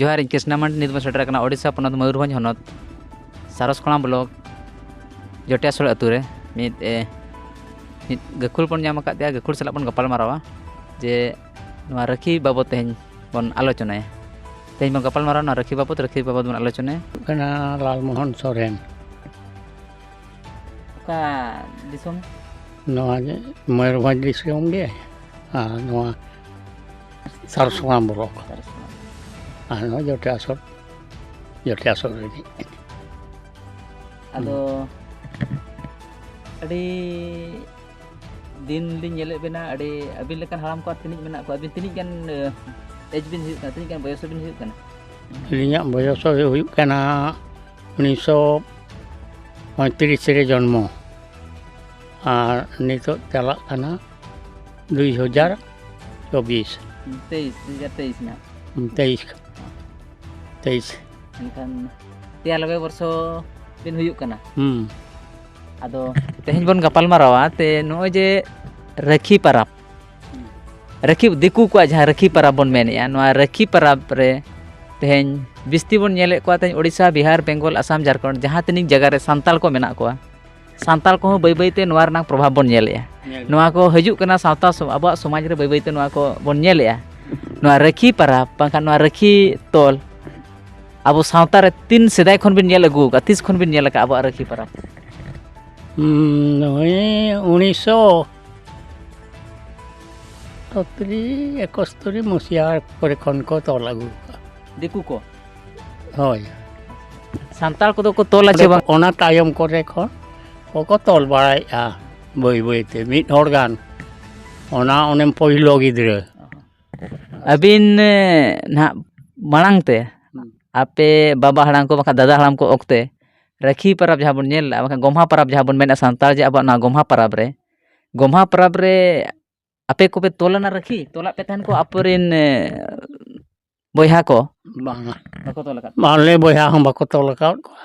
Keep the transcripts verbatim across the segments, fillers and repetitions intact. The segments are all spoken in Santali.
ᱡᱚᱦᱟᱨ, ᱤᱧ ᱠᱨᱤᱥᱱᱟ ᱢᱟᱱᱰᱤ᱾ ᱱᱤᱛ ᱵᱚᱱ ᱥᱮᱴᱮᱨ ᱟᱠᱟᱱᱟ ᱳᱰᱤᱥᱟ ᱯᱚᱱᱚᱛ ᱢᱚᱭᱩᱨᱵᱷᱚᱸᱡᱽ ᱦᱚᱱᱚᱛ ᱥᱟᱨᱚᱥᱠᱚᱬᱟ ᱵᱞᱚᱠ ᱡᱚᱴᱤᱭᱟᱥᱳᱲ ᱟᱹᱛᱩ ᱨᱮ᱾ ᱢᱤᱫ, ᱮ, ᱢᱤᱫ ᱜᱟᱹᱠᱷᱩᱲ ᱵᱚᱱ ᱧᱟᱢ ᱟᱠᱟᱫ ᱛᱟᱭᱟ, ᱜᱟᱹᱠᱷᱩᱲ ᱥᱟᱞᱟᱜ ᱵᱚᱱ ᱜᱟᱯᱟᱞ ᱢᱟᱨᱟᱣᱟ ᱡᱮ ᱱᱚᱣᱟ ᱨᱟᱹᱠᱷᱤ ᱵᱟᱵᱚᱫ ᱛᱮᱦᱮᱧ ᱵᱚᱱ ᱟᱞᱳᱪᱚᱱᱟᱭᱟ᱾ ᱛᱮᱦᱮᱧ ᱵᱚᱱ ᱜᱟᱯᱟᱞ ᱢᱟᱨᱟᱣᱟ ᱱᱚᱣᱟ ᱨᱟᱹᱠᱷᱤ ᱵᱟᱵᱚᱫ, ᱨᱟᱹᱠᱷᱤ ᱵᱟᱵᱚᱫ ᱵᱚᱱ ᱟᱞᱳᱪᱚᱱᱟᱭᱟ᱾ ᱦᱩᱭᱩᱜ ᱠᱟᱱᱟ ᱞᱟᱞᱢᱳᱦᱚᱱ ᱥᱚᱨᱮᱱ᱾ ᱚᱠᱟ ᱫᱤᱥᱚᱢ? ᱱᱚᱣᱟ ᱜᱮ ᱢᱚᱭᱩᱨᱵᱷᱚᱸᱡᱽ ᱫᱤᱥᱚᱢ ᱜᱮ, ᱟᱨ ᱱᱚᱣᱟ ᱥᱟᱨᱥᱚᱝᱜᱨᱟᱢ ᱵᱞᱚᱠ, ᱥᱟᱨᱥᱚᱝᱜᱨᱟᱢ᱾ ᱟᱨ ᱱᱚᱣᱟ ᱡᱚᱴᱤᱭᱟᱥᱳᱲ, ᱡᱚᱴᱤᱭᱟᱥᱳᱲ ᱨᱤᱱᱤᱡ᱾ ᱟᱫᱚ ᱟᱹᱰᱤ ᱫᱤᱱ ᱞᱤᱧ ᱧᱮᱞᱮᱫ ᱵᱮᱱᱟ, ᱟᱹᱰᱤ ᱟᱹᱵᱤᱱ ᱞᱮᱠᱟᱱ ᱦᱟᱲᱟᱢ ᱠᱚ ᱟᱨ ᱛᱤᱱᱟᱹᱜ ᱢᱮᱱᱟᱜ ᱠᱚᱣᱟ? ᱟᱹᱵᱤᱱ ᱛᱤᱱᱟᱹᱜ ᱜᱟᱱ, ᱮ, ᱮᱡᱽ ᱵᱤᱱ ᱦᱩᱭᱩᱜ ᱠᱟᱱᱟ? ᱛᱤᱱᱟᱹᱜ ᱜᱟᱱ ᱵᱚᱭᱚᱥ ᱵᱤᱱ ᱦᱩᱭᱩᱜ ᱠᱟᱱᱟ? ᱟᱹᱞᱤᱧᱟᱜ ᱵᱚᱭᱚᱥ ᱦᱩᱭᱩᱜ ᱠᱟᱱᱟ ᱩᱱᱤᱥᱥᱚ ᱯᱚᱸᱭᱛᱨᱤᱥ ᱨᱮ ᱡᱚᱱᱢᱚ, ᱟᱨ ᱱᱤᱛᱚᱜ ᱪᱟᱞᱟᱜ ᱠᱟᱱᱟ ᱫᱩᱭ ᱦᱟᱡᱟᱨ ᱪᱚᱵᱵᱤᱥ᱾ ᱛᱮᱭᱤᱥ, ᱫᱩ ᱦᱟᱡᱟᱨ ᱛᱮᱭᱤᱥ ᱱᱟᱦᱟᱜ᱾ ᱛᱮᱭᱤᱥ, ᱛᱮᱭᱤᱥ᱾ ᱮᱱᱠᱷᱟᱱ ᱛᱮᱭᱟᱱᱚᱵᱵᱳᱭ ᱵᱚᱨᱥᱚ ᱵᱤᱱ ᱦᱩᱭᱩᱜ ᱠᱟᱱᱟ᱾ ᱦᱩᱸ᱾ ᱟᱫᱚ ᱛᱮᱦᱮᱧ ᱵᱚᱱ ᱜᱟᱯᱟᱞ ᱢᱟᱨᱟᱣᱟ ᱛᱮ ᱱᱚᱜᱼᱚᱭ ᱡᱮ ᱨᱟᱹᱠᱷᱤ ᱯᱟᱨᱟᱵᱽ, ᱨᱟᱹᱠᱷᱤ, ᱫᱤᱠᱩ ᱠᱚᱣᱟᱜ ᱡᱟᱦᱟᱸ ᱨᱟᱹᱠᱷᱤ ᱯᱟᱨᱟᱵᱽ ᱵᱚᱱ ᱢᱮᱱᱮᱫᱼᱟ, ᱱᱚᱣᱟ ᱨᱟᱹᱠᱷᱤ ᱯᱟᱨᱟᱵᱽ ᱨᱮ ᱛᱮᱦᱮᱧ ᱵᱤᱥᱛᱤ ᱵᱚᱱ ᱧᱮᱞᱮᱫ ᱠᱚᱣᱟ, ᱛᱮᱦᱮᱧ ᱳᱰᱤᱥᱟ, ᱵᱤᱦᱟᱨ, ᱵᱮᱝᱜᱚᱞ, ᱟᱥᱟᱢ, ᱡᱷᱟᱲᱠᱷᱚᱸᱰ, ᱡᱟᱦᱟᱸ ᱛᱤᱱᱟᱹᱜ ᱡᱟᱭᱜᱟ ᱨᱮ ᱥᱟᱱᱛᱟᱲ ᱠᱚ ᱢᱮᱱᱟᱜ ᱠᱚᱣᱟ, ᱥᱟᱱᱛᱟᱲ ᱠᱚᱦᱚᱸ ᱵᱟᱹᱭ ᱵᱟᱹᱭ ᱛᱮ ᱱᱚᱣᱟ ᱨᱮᱱᱟᱜ ᱯᱨᱚᱵᱷᱟᱵᱽ ᱵᱚᱱ ᱧᱮᱞᱮᱫᱼᱟ᱾ ᱧᱮᱞ᱾ ᱱᱚᱣᱟ ᱠᱚ ᱦᱤᱡᱩᱜ ᱠᱟᱱᱟ ᱥᱟᱶᱛᱟ ᱥᱚ-, ᱟᱵᱚᱣᱟᱜ ᱥᱚᱢᱟᱡᱽ ᱨᱮ ᱵᱟᱹᱭ ᱵᱟᱹᱭ ᱛᱮ ᱱᱚᱣᱟ ᱠᱚ ᱵᱚᱱ ᱧᱮᱞᱮᱫᱼᱟ᱾ ᱱᱚᱣᱟ ᱨᱟᱹᱠᱷᱤ ᱯᱟᱨᱟᱵᱽ ᱵᱟᱝᱠᱷᱟᱱ ᱱᱚᱣᱟ ᱨᱟᱹᱠᱷᱤ ᱛᱚᱞ ᱟᱵᱚ ᱥᱟᱶᱛᱟ ᱨᱮ ᱛᱤᱱ ᱥᱮᱫᱟᱭ ᱠᱷᱚᱱ ᱵᱤᱱ ᱧᱮᱞ ᱟᱹᱜᱩ ᱟᱠᱟᱫᱼᱟ, ᱛᱤᱥ ᱠᱷᱚᱱ ᱵᱤᱱ ᱧᱮᱞ ᱟᱠᱟᱫᱼᱟ ᱟᱵᱚᱣᱟᱜ ᱨᱟᱹᱠᱷᱤ ᱯᱟᱨᱟᱵᱽ? ᱦᱩᱸ, ᱱᱚᱜᱼᱚᱭ ᱩᱱᱤᱥᱥᱚ ᱥᱚᱛᱛᱚᱨᱤ, ᱮᱠᱚᱥᱛᱚᱨᱤ ᱢᱩᱥᱤᱭᱟ ᱠᱚᱨᱮ ᱠᱷᱚᱱ ᱠᱚ ᱛᱚᱞ ᱟᱹᱜᱩ ᱟᱠᱟᱫᱼᱟ᱾ ᱫᱤᱠᱩ ᱠᱚ? ᱦᱳᱭ᱾ ᱥᱟᱱᱛᱟᱲ ᱠᱚᱫᱚ ᱠᱚ ᱛᱚᱞᱟ ᱪᱮ ᱵᱟᱝ? ᱚᱱᱟ ᱛᱟᱭᱚᱢ ᱠᱚᱨᱮ ᱠᱷᱚᱱ ᱠᱚᱠᱚ ᱛᱚᱞ ᱵᱟᱲᱟᱭᱮᱫᱼᱟ ᱵᱟᱹᱭ ᱵᱟᱹᱭ ᱛᱮ, ᱢᱤᱫ ᱦᱚᱲ ᱜᱟᱱ᱾ ᱚᱱᱟ ᱚᱱᱮᱢ ᱯᱳᱭᱞᱳ ᱜᱤᱫᱽᱨᱟᱹ᱾ ᱟᱹᱵᱤᱱ, ᱮ, ᱱᱟᱦᱟᱜ ᱢᱟᱲᱟᱝ ᱛᱮ ᱦᱩᱸ᱾ ᱟᱯᱮ ᱵᱟᱵᱟ ᱦᱟᱲᱟᱢ ᱠᱚ ᱵᱟᱠᱷᱟᱱ ᱫᱟᱫᱟ ᱦᱟᱲᱟᱢ ᱠᱚ ᱚᱠᱛᱮ ᱨᱟᱹᱠᱷᱤ ᱯᱟᱨᱟᱵᱽ ᱡᱟᱦᱟᱸ ᱵᱚᱱ ᱧᱮᱞ ᱞᱮᱫᱼᱟ, ᱵᱟᱠᱷᱟᱱ ᱜᱚᱢᱦᱟ ᱯᱟᱨᱟᱵᱽ ᱡᱟᱦᱟᱸ ᱵᱚᱱ ᱢᱮᱱᱟ ᱥᱟᱱᱛᱟᱲ ᱡᱮ ᱟᱵᱚᱣᱟᱜ ᱱᱚᱣᱟ ᱜᱚᱢᱦᱟ ᱯᱟᱨᱟᱵᱽ ᱨᱮ, ᱜᱚᱢᱦᱟ ᱯᱟᱨᱟᱵᱽ ᱨᱮ ᱟᱯᱮ ᱠᱚᱯᱮ ᱛᱚᱞ ᱞᱮᱱᱟ ᱨᱟᱹᱠᱷᱤ? ᱛᱚᱞᱟᱜ ᱯᱮ ᱛᱟᱦᱮᱱ ᱠᱚ ᱟᱯᱮᱨᱮᱱ, ᱮ, ᱵᱚᱭᱦᱟ ᱠᱚ? ᱵᱟᱝᱟ᱾ ᱵᱟᱠᱚ ᱛᱚᱞ ᱟᱠᱟᱫ ᱯᱮᱭᱟ? ᱟᱞᱮ ᱵᱚᱭᱦᱟ ᱦᱚᱸ ᱵᱟᱠᱚ ᱛᱚᱞ ᱟᱠᱟᱫ ᱠᱚᱣᱟ᱾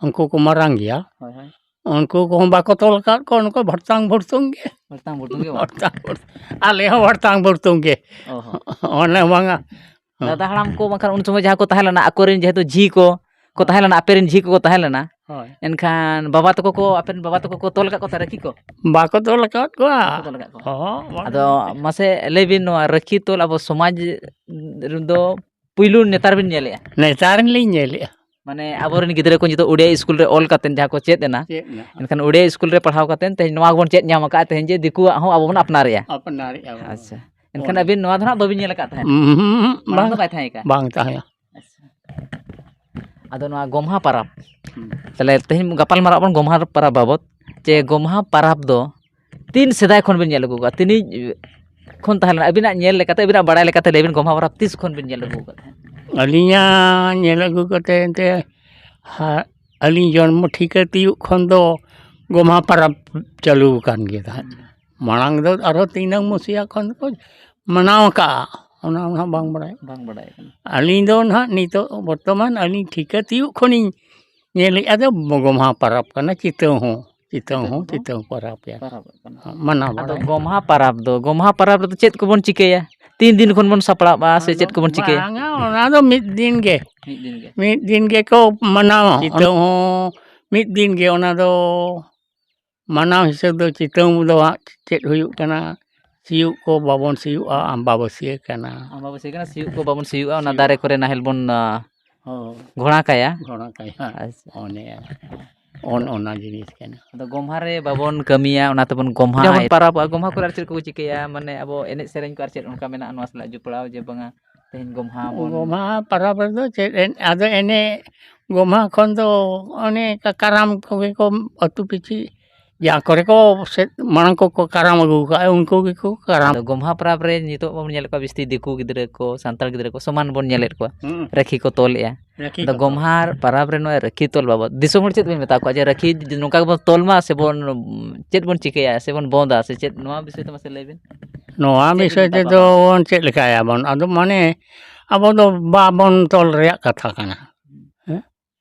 ᱩᱱᱠᱩ ᱠᱚ ᱢᱟᱨᱟᱝ ᱜᱮᱭᱟ᱾ ᱦᱳᱭ, ᱦᱳᱭ᱾ ᱩᱱᱠᱩ ᱠᱚᱦᱚᱸ ᱵᱟᱠᱚ ᱛᱚᱞ ᱟᱠᱟᱫ ᱠᱚᱣᱟ, ᱩᱱᱠᱩ ᱵᱷᱟᱲᱛᱟᱝ ᱵᱷᱩᱲᱛᱩᱝ ᱜᱮ᱾ ᱵᱷᱟᱲᱛᱟᱝ ᱵᱷᱩᱲᱛᱩᱝ ᱜᱮ ᱵᱟᱝ? ᱵᱷᱟᱲᱛᱟᱝ ᱵᱷᱩᱲᱛᱩᱝ᱾ ᱟᱞᱮ ᱦᱚᱸ ᱵᱷᱟᱲᱛᱟᱝ ᱵᱷᱩᱲᱛᱩᱝ ᱜᱮ᱾ ᱚ ᱦᱚᱸ᱾ ᱚᱱᱮ ᱵᱟᱝᱟ, ᱦᱮᱸ᱾ ᱫᱟᱫᱟ ᱦᱟᱲᱟᱢ ᱠᱚ ᱵᱟᱝᱠᱷᱟᱱ ᱩᱱ ᱥᱚᱢᱚᱭ ᱡᱟᱦᱟᱸ ᱠᱚ ᱛᱟᱦᱮᱸ ᱞᱮᱱᱟ, ᱟᱠᱚᱨᱮᱱ ᱡᱮᱦᱮᱛᱩ ᱡᱷᱤ ᱠᱚ ᱠᱚ ᱛᱟᱦᱮᱸ ᱞᱮᱱᱟ, ᱟᱯᱮᱨᱮᱱ ᱡᱷᱤ ᱠᱚᱠᱚ ᱛᱟᱦᱮᱸ ᱞᱮᱱᱟ, ᱦᱳᱭ᱾ ᱮᱱᱠᱷᱟᱱ ᱵᱟᱵᱟ ᱛᱟᱠᱚ ᱠᱚ, ᱟᱯᱮᱨᱮᱱ ᱵᱟᱵᱟ ᱛᱟᱠᱚ ᱠᱚ ᱛᱚᱞ ᱟᱠᱟᱫ ᱠᱚ ᱛᱟᱦᱮᱸ ᱨᱟᱹᱠᱷᱤ ᱠᱚ? ᱵᱟᱠᱚ ᱛᱚᱞ ᱟᱠᱟᱫ ᱠᱚᱣᱟ᱾ ᱵᱟᱠᱚ ᱛᱚᱞ ᱟᱠᱟᱫ ᱠᱚᱣᱟ᱾ ᱦᱚᱸ, ᱵᱟᱝ᱾ ᱟᱫᱚ ᱢᱟᱥᱮ ᱞᱟᱹᱭ ᱵᱤᱱ, ᱱᱚᱣᱟ ᱨᱟᱹᱠᱷᱤ ᱛᱚᱞ ᱟᱵᱚ ᱥᱚᱢᱟᱡᱽ ᱨᱮᱫᱚ ᱯᱩᱭᱞᱩ ᱱᱮᱛᱟᱨ ᱵᱤᱱ ᱧᱮᱞᱮᱜᱼᱟ? ᱱᱮᱛᱟᱨ ᱞᱤᱧ ᱧᱮᱞᱮᱜᱼᱟ᱾ ᱢᱟᱱᱮ ᱟᱵᱚᱨᱮᱱ ᱜᱤᱫᱽᱨᱟᱹ ᱠᱚ ᱱᱤᱛᱚᱜ ᱳᱰᱤᱭᱟ ᱥᱠᱩᱞ ᱨᱮ ᱚᱞ ᱠᱟᱛᱮ ᱡᱟᱦᱟᱸ ᱠᱚ ᱪᱮᱫ ᱮᱱᱟ, ᱪᱮᱫ ᱮᱱᱟ᱾ ᱮᱱᱠᱷᱟᱱ ᱳᱰᱤᱭᱟ ᱥᱠᱩᱞ ᱨᱮ ᱯᱟᱲᱦᱟᱣ ᱠᱟᱛᱮ ᱛᱮᱦᱮᱧ ᱱᱚᱣᱟ ᱵᱚᱱ ᱪᱮᱫ ᱧᱟᱢ ᱟᱠᱟᱫᱼᱟ, ᱛᱮᱦᱮᱧ ᱡᱮ ᱫᱤᱠᱩᱣᱟᱜ ᱦᱚᱸ ᱟᱵᱚ ᱵᱚᱱ ᱟᱯᱱᱟᱨᱮᱜᱼᱟ᱾ ᱟᱯᱱᱟᱨᱮᱜᱼᱟ ᱵᱚᱱ᱾ ᱟᱪᱪᱷᱟ᱾ ᱮᱱᱠᱷᱟᱱ ᱦᱳᱭ᱾ ᱟᱹᱵᱤᱱ ᱱᱚᱣᱟ ᱫᱚ ᱦᱟᱸᱜ ᱵᱟᱹᱵᱤᱱ ᱧᱮᱞ ᱟᱠᱟᱫ ᱛᱟᱦᱮᱸᱫ? ᱩᱸᱦᱩᱸ, ᱢᱟᱲᱟᱝ ᱵᱟᱝ, ᱫᱚ ᱵᱟᱭ ᱛᱟᱦᱮᱸ ᱠᱟᱱᱟ? ᱵᱟᱝ ᱛᱟᱦᱮᱸ᱾ ᱟᱪᱪᱷᱟ᱾ ᱟᱫᱚ ᱱᱚᱣᱟ ᱜᱚᱢᱦᱟ ᱯᱟᱨᱟᱵᱽ, ᱦᱩᱸ᱾ ᱛᱟᱦᱞᱮ ᱛᱮᱦᱮᱧ ᱜᱟᱯᱟᱞ ᱢᱟᱨᱟᱜ ᱵᱚᱱ ᱜᱚᱢᱦᱟ ᱯᱟᱨᱟᱵᱽ ᱵᱟᱵᱚᱫ, ᱡᱮ ᱦᱳᱭ᱾ ᱜᱚᱢᱦᱟ ᱯᱟᱨᱟᱵᱽ ᱫᱚ ᱛᱤᱱ ᱥᱮᱫᱟᱭ ᱠᱷᱚᱱ ᱵᱤᱱ ᱧᱮᱞ ᱟᱹᱜᱩ ᱠᱟᱜᱼᱟ? ᱛᱤᱱᱤᱡ ᱠᱷᱚᱱ ᱛᱟᱦᱮᱸ ᱞᱮᱱᱟ? ᱟᱹᱵᱤᱱᱟᱜ ᱧᱮᱞ ᱞᱮᱠᱟᱛᱮ, ᱟᱹᱵᱤᱱᱟᱜ ᱵᱟᱲᱟᱭ ᱞᱮᱠᱟᱛᱮ ᱞᱟᱹᱭ ᱵᱤᱱ, ᱜᱚᱢᱦᱟ ᱯᱟᱨᱟᱵᱽ ᱛᱤᱥ ᱠᱷᱚᱱ ᱵᱤᱱ ᱧᱮᱞ ᱟᱹᱜᱩ ᱟᱠᱟᱫ ᱛᱟᱦᱮᱸᱫ? ᱟᱹᱞᱤᱧᱟᱜ ᱧᱮᱞ ᱟᱹᱜᱩ ᱠᱟᱛᱮ ᱮᱱᱛᱮ, ᱦᱟ-, ᱟᱹᱞᱤᱧ ᱡᱚᱱᱢᱚ ᱴᱷᱤᱠᱟᱹ ᱛᱤᱭᱳᱜ ᱠᱷᱚᱱ ᱫᱚ ᱜᱚᱢᱦᱟ ᱯᱟᱨᱟᱵᱽ ᱪᱟᱹᱞᱩ ᱟᱠᱟᱱ ᱜᱮ ᱛᱟᱦᱮᱸᱫ᱾ ᱢᱟᱲᱟᱝ ᱫᱚ ᱟᱨᱦᱚᱸ ᱛᱤᱱᱟᱹᱝ ᱢᱩᱥᱤᱭᱟ ᱠᱷᱚᱱ ᱠᱚ ᱢᱟᱱᱟᱣ ᱟᱠᱟᱫᱼᱟ, ᱚᱱᱟ ᱦᱚᱸ ᱵᱟᱝ ᱵᱟᱲᱟᱭ᱾ ᱵᱟᱝ ᱵᱟᱲᱟᱭ ᱠᱟᱱᱟ᱾ ᱟᱹᱞᱤᱧ ᱫᱚ ᱱᱟᱦᱟᱜ ᱱᱤᱛᱚᱜ ᱵᱚᱨᱛᱚᱢᱟᱱ ᱟᱹᱞᱤᱧ ᱴᱷᱤᱠᱟᱹ ᱛᱤᱭᱳᱜ ᱠᱷᱚᱱᱤᱧ ᱧᱮᱞᱮᱫᱼᱟ ᱫᱚ ᱜᱚᱢᱦᱟ ᱯᱟᱨᱟᱵᱽ ᱠᱟᱱᱟ, ᱪᱤᱛᱟᱹᱣ ᱦᱚᱸ, ᱪᱤᱛᱟᱹᱣ ᱪᱤᱛᱟᱹᱣ ᱦᱚᱸ, ᱦᱚᱸ ᱪᱤᱛᱟᱹᱣ ᱯᱟᱨᱟᱵᱽ ᱜᱮ᱾ ᱯᱟᱨᱟᱵᱽ ᱠᱟᱱᱟ᱾ ᱢᱟᱱᱟᱣ ᱟᱫᱚ ᱵᱟᱲᱟᱭ᱾ ᱜᱚᱢᱦᱟ ᱯᱟᱨᱟᱵᱽ ᱫᱚ, ᱜᱚᱢᱦᱟ ᱯᱟᱨᱟᱵᱽ ᱨᱮᱫᱚ ᱪᱮᱫ ᱠᱚᱵᱚᱱ ᱪᱤᱠᱟᱹᱭᱟ? ᱛᱤᱱ ᱫᱤᱱ ᱠᱷᱚᱱ ᱵᱚᱱ ᱥᱟᱯᱲᱟᱜᱼᱟ ᱥᱮ ᱟᱫᱚ ᱪᱮᱫ ᱠᱚᱵᱚᱱ ᱪᱤᱠᱟᱹᱭᱟ? ᱵᱟᱝᱟ, ᱚᱱᱟ ᱫᱚ ᱢᱤᱫ ᱫᱤᱱ ᱜᱮ᱾ ᱢᱤᱫ ᱫᱤᱱ ᱜᱮ᱾ ᱢᱤᱫ ᱫᱤᱱ ᱜᱮᱠᱚ ᱢᱟᱱᱟᱣᱟ᱾ ᱪᱤᱛᱟᱹᱣ ᱦᱚᱸ ᱢᱤᱫ ᱫᱤᱱ ᱜᱮ, ᱚᱱᱟ ᱫᱚ ᱢᱟᱱᱟᱣ ᱦᱤᱥᱟᱹᱵ ᱫᱚ ᱪᱤᱛᱟᱹᱣ ᱫᱚ ᱦᱟᱸᱜ ᱪᱮᱫ ᱦᱩᱭᱩᱜ ᱠᱟᱱᱟ, ᱥᱤᱭᱳᱜ ᱠᱚ ᱵᱟᱵᱚᱱ ᱥᱤᱭᱳᱜᱼᱟ, ᱟᱢᱵᱟᱵᱟᱹᱥᱭᱟᱹ ᱠᱟᱱᱟ᱾ ᱟᱢᱵᱟᱵᱟᱹᱥᱭᱟᱹ ᱠᱟᱱᱟ, ᱥᱤᱭᱳᱜ ᱠᱚ ᱵᱟᱵᱚᱱ ᱥᱤᱭᱳᱜᱼᱟ, ᱚᱱᱟ ᱥᱤᱭᱳᱜ᱾ ᱫᱟᱨᱮ ᱠᱚᱨᱮ ᱱᱟᱦᱮᱞ ᱵᱚᱱ, ᱟ, ᱦᱳᱭ᱾ ᱜᱷᱚᱲᱟ ᱠᱟᱭᱟ᱾ ᱜᱷᱚᱲᱟ ᱠᱟᱭᱟ᱾ ᱟᱪᱪᱷᱟ᱾ ᱚᱱᱮ, ᱚᱱ ᱚᱱᱟ ᱡᱤᱱᱤᱥ ᱠᱟᱱᱟ᱾ ᱟᱫᱚ ᱜᱚᱢᱦᱟ ᱨᱮ ᱵᱟᱵᱚᱱ ᱠᱟᱹᱢᱤᱭᱟ, ᱚᱱᱟ ᱛᱮᱵᱚᱱ ᱜᱚᱢᱦᱟ ᱡᱟᱦᱟᱸ ᱵᱚᱱ ᱮᱫ᱾ ᱯᱟᱨᱟᱵᱽ, ᱜᱚᱢᱦᱟ ᱠᱚᱨᱮ ᱟᱨ ᱪᱮᱫ ᱠᱚᱠᱚ ᱪᱤᱠᱟᱹᱭᱟ? ᱢᱟᱱᱮ ᱟᱵᱚ ᱮᱱᱮᱡ ᱥᱮᱨᱮᱧ ᱠᱚ ᱟᱨ ᱪᱮᱫ ᱚᱱᱠᱟ ᱢᱮᱱᱟᱜᱼᱟ ᱱᱚᱣᱟ ᱥᱟᱞᱟᱜ ᱡᱚᱯᱲᱟᱣ, ᱡᱮ ᱵᱟᱝᱟ ᱛᱮᱦᱮᱧ ᱜᱚᱢᱦᱟ ᱵᱚᱱ ᱜᱚᱢᱦᱟ ᱯᱟᱨᱟᱵᱽ ᱨᱮᱫᱚ ᱪᱮᱫ ᱮᱱ-, ᱟᱫᱚ ᱮᱱᱮᱡ, ᱜᱚᱢᱦᱟ ᱠᱷᱚᱱ ᱫᱚ ᱚᱱᱮ ᱠᱟ-, ᱠᱟᱨᱟᱢ ᱠᱚᱜᱮ ᱠᱚ ᱟᱹᱛᱩ ᱯᱤᱪᱷᱤ ᱡᱟᱦᱟᱸ ᱠᱚᱨᱮ ᱠᱚ ᱥᱮᱫ ᱢᱟᱲᱟᱝ ᱠᱚᱠᱚ ᱠᱟᱨᱟᱢ ᱟᱹᱜᱩ ᱠᱟᱜᱼᱟ, ᱩᱱᱠᱩ ᱜᱮᱠᱚ ᱠᱟᱨᱟᱢ᱾ ᱟᱫᱚ ᱜᱚᱢᱦᱟ ᱯᱟᱨᱟᱵᱽ ᱨᱮ ᱱᱤᱛᱚᱜ ᱢᱟᱵᱚᱱ ᱧᱮᱞᱮᱫ ᱠᱚᱣᱟ ᱵᱤᱥᱛᱤ ᱫᱤᱠᱩ ᱜᱤᱫᱽᱨᱟᱹ ᱠᱚ, ᱥᱟᱱᱛᱟᱲ ᱜᱤᱫᱽᱨᱟᱹ ᱠᱚ ᱥᱚᱢᱟᱱ ᱵᱚᱱ ᱧᱮᱞᱮᱫ ᱠᱚᱣᱟ, ᱦᱩᱸ᱾ ᱨᱟᱹᱠᱷᱤ ᱠᱚ ᱛᱚᱞᱮᱜᱼᱟ᱾ ᱨᱟᱹᱠᱷᱤ ᱟᱫᱚ ᱠᱚ ᱛᱚᱞ᱾ ᱜᱚᱢᱦᱟ ᱯᱟᱨᱟᱵᱽ ᱨᱮ ᱱᱚᱣᱟ ᱨᱟᱹᱠᱷᱤ ᱛᱚᱞ ᱵᱟᱵᱚᱫ ᱫᱤᱥᱚᱢ ᱦᱚᱲ ᱪᱮᱫ ᱵᱚᱱ ᱢᱮᱛᱟ ᱠᱚᱣᱟ ᱡᱮ ᱨᱟᱹᱠᱷᱤ ᱱᱚᱝᱠᱟ ᱜᱮᱵᱚᱱ ᱛᱚᱞ ᱢᱟ, ᱥᱮᱵᱚᱱ ᱪᱮᱫ ᱵᱚᱱ ᱪᱤᱠᱟᱹᱭᱟ, ᱥᱮᱵᱚᱱ ᱵᱚᱸᱫᱟ, ᱥᱮ ᱪᱮᱫ, ᱱᱚᱣᱟ ᱵᱤᱥᱚᱭ ᱛᱮ ᱢᱟᱥᱮ ᱞᱟᱹᱭ ᱵᱤᱱ᱾ ᱱᱚᱣᱟ ᱪᱮᱫ ᱵᱤᱱ ᱵᱤᱥᱚᱭ ᱢᱮᱛᱟ ᱛᱮᱫᱚ ᱠᱚᱣᱟ? ᱵᱚᱱ ᱪᱮᱫ ᱞᱮᱠᱟᱭᱟᱵᱚᱱ? ᱟᱫᱚ ᱢᱟᱱᱮ ᱟᱵᱚ ᱫᱚ ᱵᱟᱵᱚᱱ ᱛᱚᱞ ᱨᱮᱭᱟᱜ ᱠᱟᱛᱷᱟ ᱠᱟᱱᱟ᱾ ᱦᱮᱸ?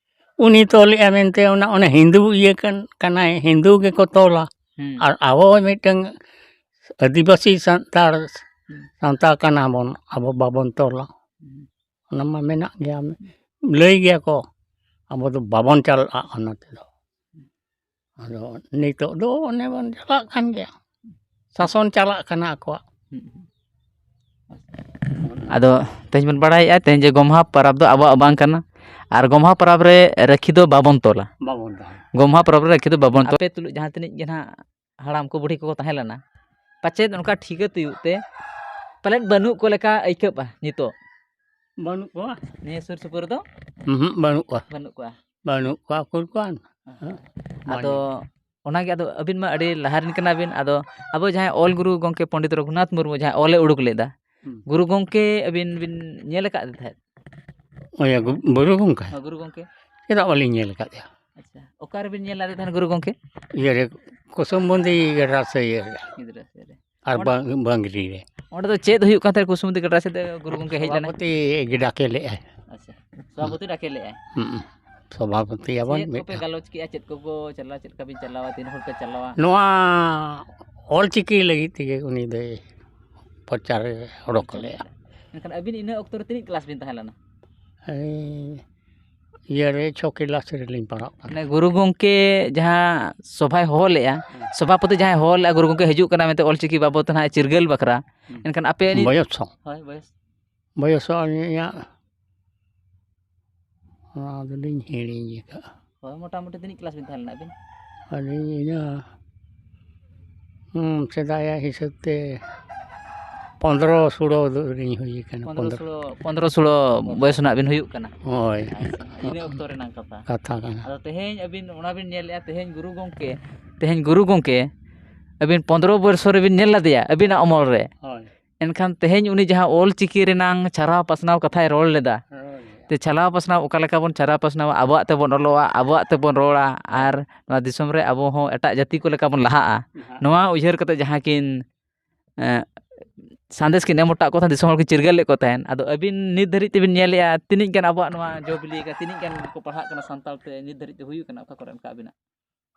ᱩᱱᱤ ᱛᱚᱞᱮᱜᱼᱟ ᱢᱮᱱᱛᱮ ᱚᱱᱟ, ᱚᱱᱟ ᱦᱤᱱᱫᱩ ᱤᱭᱟᱹ ᱠᱟᱱ, ᱠᱟᱱᱟᱭ, ᱦᱤᱱᱫᱩ ᱜᱮᱠᱚ ᱛᱚᱞᱟ᱾ ᱦᱩᱸ᱾ ᱟᱨ ᱟᱵᱚ ᱢᱤᱫᱴᱟᱝ ᱟᱹᱫᱤᱵᱟᱹᱥᱤ ᱥᱟᱱᱛᱟᱲ, ᱦᱩᱸ᱾ ᱥᱟᱶᱛᱟ ᱠᱟᱱᱟ ᱵᱚᱱ, ᱟᱵᱚ ᱵᱟᱵᱚᱱ ᱛᱚᱞᱟ᱾ ᱚᱱᱟ ᱢᱟ ᱢᱮᱱᱟᱜ ᱜᱮᱭᱟ, ᱞᱟᱹᱭ ᱜᱮᱭᱟ ᱠᱚ, ᱟᱵᱚ ᱫᱚ ᱵᱟᱵᱚᱱ ᱪᱟᱞᱟᱜᱼᱟ ᱚᱱᱟ ᱛᱮᱫᱚ᱾ ᱟᱫᱚ ᱱᱤᱛᱚᱜ ᱫᱚ ᱚᱱᱮ ᱵᱚᱱ ᱪᱟᱞᱟᱜ ᱠᱟᱱ ᱜᱮᱭᱟ, ᱥᱟᱥᱚᱱ ᱪᱟᱞᱟᱜ ᱠᱟᱱᱟ ᱟᱠᱚᱣᱟᱜ᱾ ᱟᱫᱚ ᱛᱮᱦᱮᱧ ᱵᱚᱱ ᱵᱟᱲᱟᱭᱮᱫᱼᱟ ᱛᱮᱦᱮᱧ ᱡᱮ ᱜᱚᱢᱦᱟ ᱯᱚᱨᱚᱵᱽ ᱫᱚ ᱟᱵᱚᱣᱟᱜ ᱵᱟᱝ ᱠᱟᱱᱟ, ᱟᱨ ᱜᱚᱢᱦᱟ ᱯᱚᱨᱚᱵᱽ ᱨᱮ ᱨᱟᱹᱠᱷᱤ ᱫᱚ ᱵᱟᱵᱚᱱ ᱛᱚᱞᱟ᱾ ᱵᱟᱵᱚᱱ ᱫᱚᱦᱚᱭᱟ᱾ ᱜᱚᱢᱦᱟ ᱯᱚᱨᱚᱵᱽ ᱨᱮ ᱨᱟᱹᱠᱷᱤ ᱫᱚ ᱵᱟᱵᱚᱱ ᱛᱚᱞᱟ᱾ ᱟᱯᱮ ᱛᱩᱞᱩᱡ ᱡᱟᱦᱟᱸ ᱛᱤᱱᱟᱹᱜ ᱜᱮ ᱱᱟᱦᱟᱜ ᱦᱟᱲᱟᱢ ᱠᱚ ᱵᱩᱲᱦᱤ ᱠᱚᱠᱚ ᱛᱟᱦᱮᱸ ᱞᱮᱱᱟ, ᱯᱟᱪᱮᱫ ᱚᱱᱠᱟ ᱴᱷᱤᱠᱟᱹ ᱛᱩᱭᱩᱜ ᱛᱮ ᱯᱟᱞᱮᱫ ᱵᱟᱹᱱᱩᱜ ᱠᱚ ᱞᱮᱠᱟ ᱟᱹᱭᱠᱟᱹᱜᱼᱟ ᱱᱤᱛᱚᱜ᱾ ᱵᱟᱹᱱᱩᱜ ᱠᱚᱣᱟ᱾ ᱱᱤᱭᱟᱹ ᱥᱩᱨ ᱥᱩᱯᱩᱨ ᱨᱮᱫᱚ ᱩᱦᱩᱸ, ᱵᱟᱹᱱᱩᱜ ᱠᱚᱣᱟ᱾ ᱵᱟᱹᱱᱩᱜ ᱠᱚᱣᱟ᱾ ᱵᱟᱹᱱᱩᱜ ᱠᱚᱣᱟ, ᱩᱠᱩᱨ ᱠᱚᱣᱟ? ᱟᱫᱚ ᱚᱱᱟᱜᱮ, ᱟᱫᱚ ᱟᱹᱵᱤᱱ ᱢᱟ ᱟᱹᱰᱤ ᱞᱟᱦᱟ ᱨᱮᱱ ᱠᱟᱱᱟ ᱵᱤᱱ, ᱟᱫᱚ ᱟᱵᱚ ᱡᱟᱦᱟᱸᱭ ᱚᱞ ᱜᱩᱨᱩ ᱜᱚᱢᱠᱮ ᱯᱚᱱᱰᱤᱛ ᱨᱚᱜᱷᱩᱱᱟᱛᱷ ᱢᱩᱨᱢᱩ ᱡᱟᱦᱟᱸᱭ ᱚᱞᱮ ᱩᱰᱩᱠ ᱞᱮᱫᱟ, ᱦᱩᱸ᱾ ᱜᱩᱨᱩ ᱜᱚᱢᱠᱮ ᱟᱹᱵᱤᱱ ᱵᱤᱱ ᱧᱮᱞ ᱟᱠᱟᱫ ᱛᱟᱦᱮᱸᱫ? ᱚᱭᱟ ᱜᱩ- ᱵᱩᱨᱩ ᱜᱚᱢᱠᱮ? ᱦᱚᱸ, ᱜᱩᱨᱩ ᱜᱚᱢᱠᱮ? ᱪᱮᱫᱟᱜ ᱵᱟᱹᱞᱤᱧ ᱧᱮᱞ ᱟᱠᱟᱫᱮᱭᱟ? ᱟᱪᱪᱷᱟ, ᱚᱠᱟ ᱨᱮᱵᱤᱱ ᱧᱮᱞ ᱞᱮᱫᱮ ᱛᱟᱦᱮᱸᱫ ᱜᱩᱨᱩ ᱜᱚᱢᱠᱮ? ᱤᱭᱟᱹ ᱨᱮ, ᱠᱩᱥᱩᱢ ᱵᱚᱱᱫᱤ ᱜᱟᱰᱟ ᱥᱮ ᱤᱭᱟᱹ ᱨᱮ, ᱜᱤᱫᱽᱨᱟᱹ ᱥᱮᱫ ᱨᱮ᱾ ᱟᱨ ᱚᱸᱰᱮ- ᱵᱟᱝ- ᱵᱟᱝᱜᱽᱨᱤ ᱨᱮ᱾ ᱚᱸᱰᱮ ᱫᱚ ᱪᱮᱫ ᱦᱩᱭᱩᱜ ᱠᱟᱱ ᱛᱟᱦᱮᱸᱫ? ᱠᱩᱥᱩᱢ ᱵᱚᱱᱫᱤ ᱜᱟᱰᱟ ᱥᱮᱫ ᱛᱮ ᱜᱩᱨᱩ ᱜᱚᱢᱠᱮ ᱦᱮᱡ ᱞᱮᱱᱟ? ᱥᱚᱵᱷᱟᱯᱚᱛᱤ ᱰᱟᱠᱮ ᱞᱮᱫᱼᱟᱭ᱾ ᱟᱪᱪᱷᱟ, ᱥᱚᱵᱷᱟᱯᱚᱛᱤ ᱰᱟᱠᱮ ᱞᱮᱫᱼᱟᱭ᱾ ᱦᱩᱸ᱾ ᱥᱚᱵᱷᱟᱯᱚᱛᱤ ᱟᱵᱚᱱ ᱪᱮᱫ ᱢᱤᱫ ᱠᱚᱯᱮ ᱜᱟᱞᱚᱪ ᱠᱮᱜᱼᱟ? ᱪᱮᱫ ᱠᱚᱠᱚ ᱪᱟᱞᱟᱣ, ᱪᱮᱫ ᱞᱮᱠᱟ ᱵᱤᱱ ᱪᱟᱞᱟᱣᱟ? ᱛᱤᱱ ᱦᱚᱲ ᱯᱮ ᱪᱟᱞᱟᱣᱟ? ᱱᱚᱣᱟ ᱚᱞᱪᱤᱠᱤ ᱞᱟᱹᱜᱤᱫ ᱛᱮᱜᱮ ᱩᱱᱤ ᱫᱚᱭ ᱯᱨᱚᱪᱟᱨ ᱮ ᱚᱰᱚᱠ ᱞᱮᱫᱼᱟ᱾ ᱢᱮᱱᱠᱷᱟᱱ ᱟᱹᱵᱤᱱ ᱤᱱᱟᱹ ᱚᱠᱛᱚ ᱨᱮ ᱛᱤᱱᱟᱹᱜ ᱠᱞᱟᱥ ᱵᱤᱱ ᱛᱟᱦᱮᱸ ᱞᱮᱱᱟ? ᱮᱭ, ᱤᱭᱟᱹ ᱨᱮ ᱪᱷᱚ ᱠᱞᱟᱥ ᱨᱮᱞᱤᱧ ᱯᱟᱲᱦᱟᱜ ᱠᱟᱱᱟ᱾ ᱢᱟᱱᱮ ᱜᱩᱨᱩ ᱜᱚᱢᱠᱮ ᱡᱟᱦᱟᱸ ᱥᱚᱵᱷᱟᱭ ᱦᱚᱦᱚ ᱞᱮᱫᱼᱟ, ᱥᱚᱵᱷᱟᱯᱚᱛᱤ ᱡᱟᱦᱟᱸᱭ ᱦᱚᱦᱚ ᱞᱮᱫᱼᱟ, ᱜᱩᱨᱩ ᱜᱚᱢᱠᱮ ᱦᱤᱡᱩᱜ ᱠᱟᱱᱟ ᱢᱮᱱᱛᱮ ᱚᱞᱪᱤᱠᱤ ᱵᱟᱵᱚᱫ ᱛᱮ ᱱᱟᱦᱟᱜ ᱪᱤᱨᱜᱟᱹᱞ ᱵᱟᱠᱷᱨᱟ, ᱮᱱᱠᱷᱟᱱ ᱟᱯᱮ ᱩᱱᱤ- ᱵᱚᱭᱚᱥ ᱦᱚᱸ ᱦᱳᱭ, ᱵᱚᱭᱚᱥ᱾ ᱵᱚᱭᱚᱥ ᱦᱚᱸ ᱤᱧᱟᱹᱜ ᱚᱱᱟ ᱫᱚᱞᱤᱧ ᱦᱤᱲᱤᱧ ᱟᱠᱟᱫᱼᱟ᱾ ᱦᱳᱭ, ᱢᱚᱴᱟᱢᱩᱴᱤ ᱛᱤᱱᱟᱹᱜ ᱠᱞᱟᱥ ᱵᱤᱱ ᱛᱟᱦᱮᱸ ᱞᱮᱱᱟ ᱟᱹᱵᱤᱱ? ᱟᱹᱞᱤᱧ ᱤᱱᱟᱹ ᱦᱩᱸ, ᱥᱮᱫᱟᱭᱟᱜ ᱦᱤᱥᱟᱹᱵ ᱛᱮ ᱯᱚᱱᱫᱽᱨᱚ ᱥᱳᱲᱳ ᱫᱚ ᱞᱤᱧ ᱦᱩᱭ ᱠᱟᱱᱟ᱾ ᱯᱚᱱᱫᱽᱨᱚ ᱥᱳᱲᱳ, ᱯᱚᱱᱫᱽᱨᱚ ᱥᱳᱲᱳ ᱵᱚᱭᱚᱥ ᱨᱮᱱᱟᱜ ᱵᱤᱱ ᱦᱩᱭᱩᱜ ᱠᱟᱱᱟ᱾ ᱦᱳᱭ, ᱤᱱᱟᱹ ᱚᱠᱛᱚ ᱨᱮᱱᱟᱜ ᱠᱟᱛᱷᱟ᱾ ᱠᱟᱛᱷᱟ ᱠᱟᱱᱟ᱾ ᱟᱫᱚ ᱛᱮᱦᱮᱧ ᱟᱹᱵᱤᱱ ᱚᱱᱟ ᱵᱤᱱ ᱧᱮᱞᱮᱫᱼᱟ, ᱛᱮᱦᱮᱧ ᱜᱩᱨᱩ ᱜᱚᱢᱠᱮ, ᱛᱮᱦᱮᱧ ᱜᱩᱨᱩ ᱜᱚᱢᱠᱮ ᱟᱹᱵᱤᱱ ᱯᱚᱱᱫᱽᱨᱚ ᱵᱚᱨᱥᱚ ᱨᱮᱵᱤᱱ ᱧᱮᱞ ᱞᱮᱫᱮᱭᱟ ᱟᱹᱵᱤᱱᱟᱜ ᱚᱢᱚᱞ ᱨᱮ᱾ ᱦᱳᱭ᱾ ᱮᱱᱠᱷᱟᱱ ᱛᱮᱦᱮᱧ ᱩᱱᱤ ᱡᱟᱦᱟᱸ ᱚᱞ ᱪᱤᱠᱤ ᱨᱮᱱᱟᱝ ᱪᱷᱟᱨᱟᱣ ᱯᱟᱥᱱᱟᱣ ᱠᱟᱛᱷᱟᱭ ᱨᱚᱲ ᱞᱮᱫᱟ, ᱦᱳᱭ᱾ ᱛᱮ ᱪᱷᱟᱨᱟᱣ ᱯᱟᱥᱱᱟᱣ ᱚᱠᱟ ᱞᱮᱠᱟ ᱵᱚᱱ ᱪᱷᱟᱨᱟᱣ ᱯᱟᱥᱱᱟᱣᱟ, ᱟᱵᱚᱣᱟᱜ ᱛᱮᱵᱚᱱ ᱚᱞᱚᱜᱼᱟ, ᱟᱵᱚᱣᱟᱜ ᱛᱮᱵᱚᱱ ᱨᱚᱲᱟ, ᱟᱨ ᱱᱚᱣᱟ ᱫᱤᱥᱚᱢ ᱨᱮ ᱟᱵᱚ ᱦᱚᱸ ᱮᱴᱟᱜ ᱡᱟᱹᱛᱤ ᱠᱚ ᱞᱮᱠᱟ ᱵᱚᱱ ᱞᱟᱦᱟᱜᱼᱟ, ᱱᱟᱦᱟᱜ᱾ ᱱᱚᱣᱟ ᱩᱭᱦᱟᱹᱨ ᱠᱟᱛᱮ ᱡᱟᱦᱟᱸ ᱠᱤᱱ, ᱮᱸ, ᱥᱟᱸᱫᱮᱥ ᱠᱤᱱ ᱮᱢ ᱦᱚᱴᱚᱣᱟᱜ ᱠᱚ ᱛᱟᱦᱮᱸᱫ, ᱫᱤᱥᱚᱢ ᱦᱚᱲ ᱠᱤᱱ ᱪᱤᱨᱜᱟᱹᱞ ᱞᱮᱫ ᱠᱚ ᱛᱟᱦᱮᱸᱫ᱾ ᱟᱫᱚ ᱟᱹᱵᱤᱱ ᱱᱤᱛ ᱫᱷᱟᱹᱨᱤᱡ ᱛᱮᱵᱤᱱ ᱧᱮᱞᱮᱫᱼᱟ, ᱛᱤᱱᱟᱹᱜ ᱜᱟᱱ ᱟᱵᱚᱣᱟᱜ ᱱᱚᱣᱟ ᱡᱚ ᱵᱤᱞᱤ ᱟᱠᱟᱱᱟ, ᱛᱤᱱᱟᱹᱜ ᱜᱟᱱ ᱠᱚ ᱯᱟᱲᱦᱟᱜ ᱠᱟᱱᱟ ᱥᱟᱱᱛᱟᱲ ᱛᱮ, ᱱᱤᱛ ᱫᱷᱟᱹᱨᱤᱡ ᱛᱮ ᱦᱩᱭ ᱟᱠᱟᱱᱟ, ᱚᱠᱟ ᱠᱚᱨᱮ ᱚᱱᱠᱟ ᱟᱹᱵᱤᱱᱟᱜ?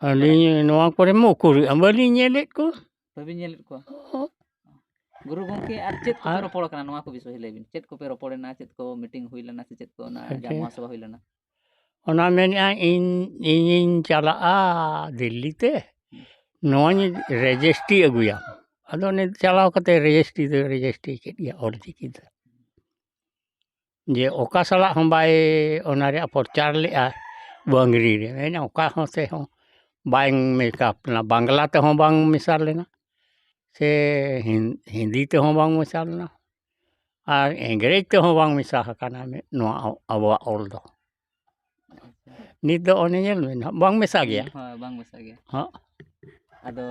ᱟᱹᱞᱤᱧ ᱱᱚᱣᱟ ᱠᱚᱨᱮ ᱢᱟ ᱩᱠᱩᱨ ᱵᱟᱹᱞᱤᱧ ᱧᱮᱞᱮᱫ ᱠᱚ᱾ ᱵᱟᱹᱵᱤᱱ ᱧᱮᱞᱮᱫ ᱠᱚᱣᱟ? ᱜᱩᱨᱩ ᱜᱚᱢᱠᱮ, ᱟᱨ ᱪᱮᱫ ᱠᱚᱯᱮ ᱟᱨ ᱨᱚᱯᱚᱲ ᱠᱟᱱᱟ, ᱱᱚᱣᱟ ᱠᱚ ᱵᱤᱥᱚᱭ ᱞᱟᱹᱭ ᱵᱤᱱ᱾ ᱪᱮᱫ ᱠᱚᱯᱮ ᱨᱚᱯᱚᱲ ᱮᱱᱟ, ᱪᱮᱫ ᱠᱚ ᱢᱤᱴᱤᱝ ᱦᱩᱭ ᱞᱮᱱᱟ, ᱥᱮ ᱪᱮᱫ ᱠᱚ ᱚᱱᱟ ᱟᱪᱪᱷᱟ᱾ ᱡᱟᱦᱟᱸ ᱢᱚᱦᱟᱥᱚᱵᱷᱟ ᱦᱩᱭ ᱞᱮᱱᱟ? ᱚᱱᱟ ᱢᱮᱱᱮᱫᱼᱟ, ᱤᱧ, ᱤᱧᱤᱧ ᱪᱟᱞᱟᱜᱼᱟ ᱫᱤᱞᱞᱤ ᱛᱮ, ᱱᱚᱣᱟᱧ ᱨᱮᱡᱤᱥᱴᱨᱤ ᱟᱹᱜᱩᱭᱟ᱾ ᱟᱫᱚ ᱩᱱᱤ ᱪᱟᱞᱟᱣ ᱠᱟᱛᱮ ᱨᱮᱡᱤᱥᱴᱨᱤ ᱫᱚ ᱨᱮᱡᱤᱥᱴᱨᱤ ᱠᱮᱫ ᱜᱮᱭᱟ, ᱚᱞᱪᱤᱠᱤ ᱫᱚ᱾ ᱡᱮ ᱚᱠᱟ ᱥᱟᱞᱟᱜ ᱦᱚᱸ ᱵᱟᱭ, ᱚᱱᱟ ᱨᱮᱭᱟᱜ ᱯᱨᱚᱪᱟᱨ ᱞᱮᱫᱼᱟ ᱵᱟᱝᱨᱤ ᱨᱮ, ᱢᱮᱱᱟ ᱚᱠᱟ ᱦᱚᱸ ᱛᱮᱦᱚᱸ ᱵᱟᱝ ᱢᱮᱠᱟᱯ ᱞᱮᱱᱟ, ᱵᱟᱝᱞᱟ ᱛᱮᱦᱚᱸ ᱵᱟᱝ ᱢᱮᱥᱟ ᱞᱮᱱᱟ, ᱥᱮ ᱦᱤᱱ-, ᱦᱤᱱᱫᱤ ᱛᱮᱦᱚᱸ ᱵᱟᱝ ᱢᱮᱥᱟ ᱞᱮᱱᱟ, ᱟᱨ ᱤᱝᱨᱮᱡᱽ ᱛᱮᱦᱚᱸ ᱵᱟᱝ ᱢᱮᱥᱟ ᱟᱠᱟᱱᱟ ᱢᱤᱫ, ᱱᱚᱣᱟ ᱟᱵᱚᱣᱟᱜ ᱚᱞ ᱫᱚ᱾ ᱱᱤᱛ ᱫᱚ ᱚᱱᱮ ᱧᱮᱞ ᱢᱮ ᱱᱟᱦᱟᱜ, ᱵᱟᱝ ᱢᱮᱥᱟ ᱜᱮᱭᱟ᱾ ᱦᱳᱭ, ᱵᱟᱝ ᱢᱮᱥᱟ ᱜᱮᱭᱟ᱾ ᱦᱚᱸ᱾ ᱟᱫᱚ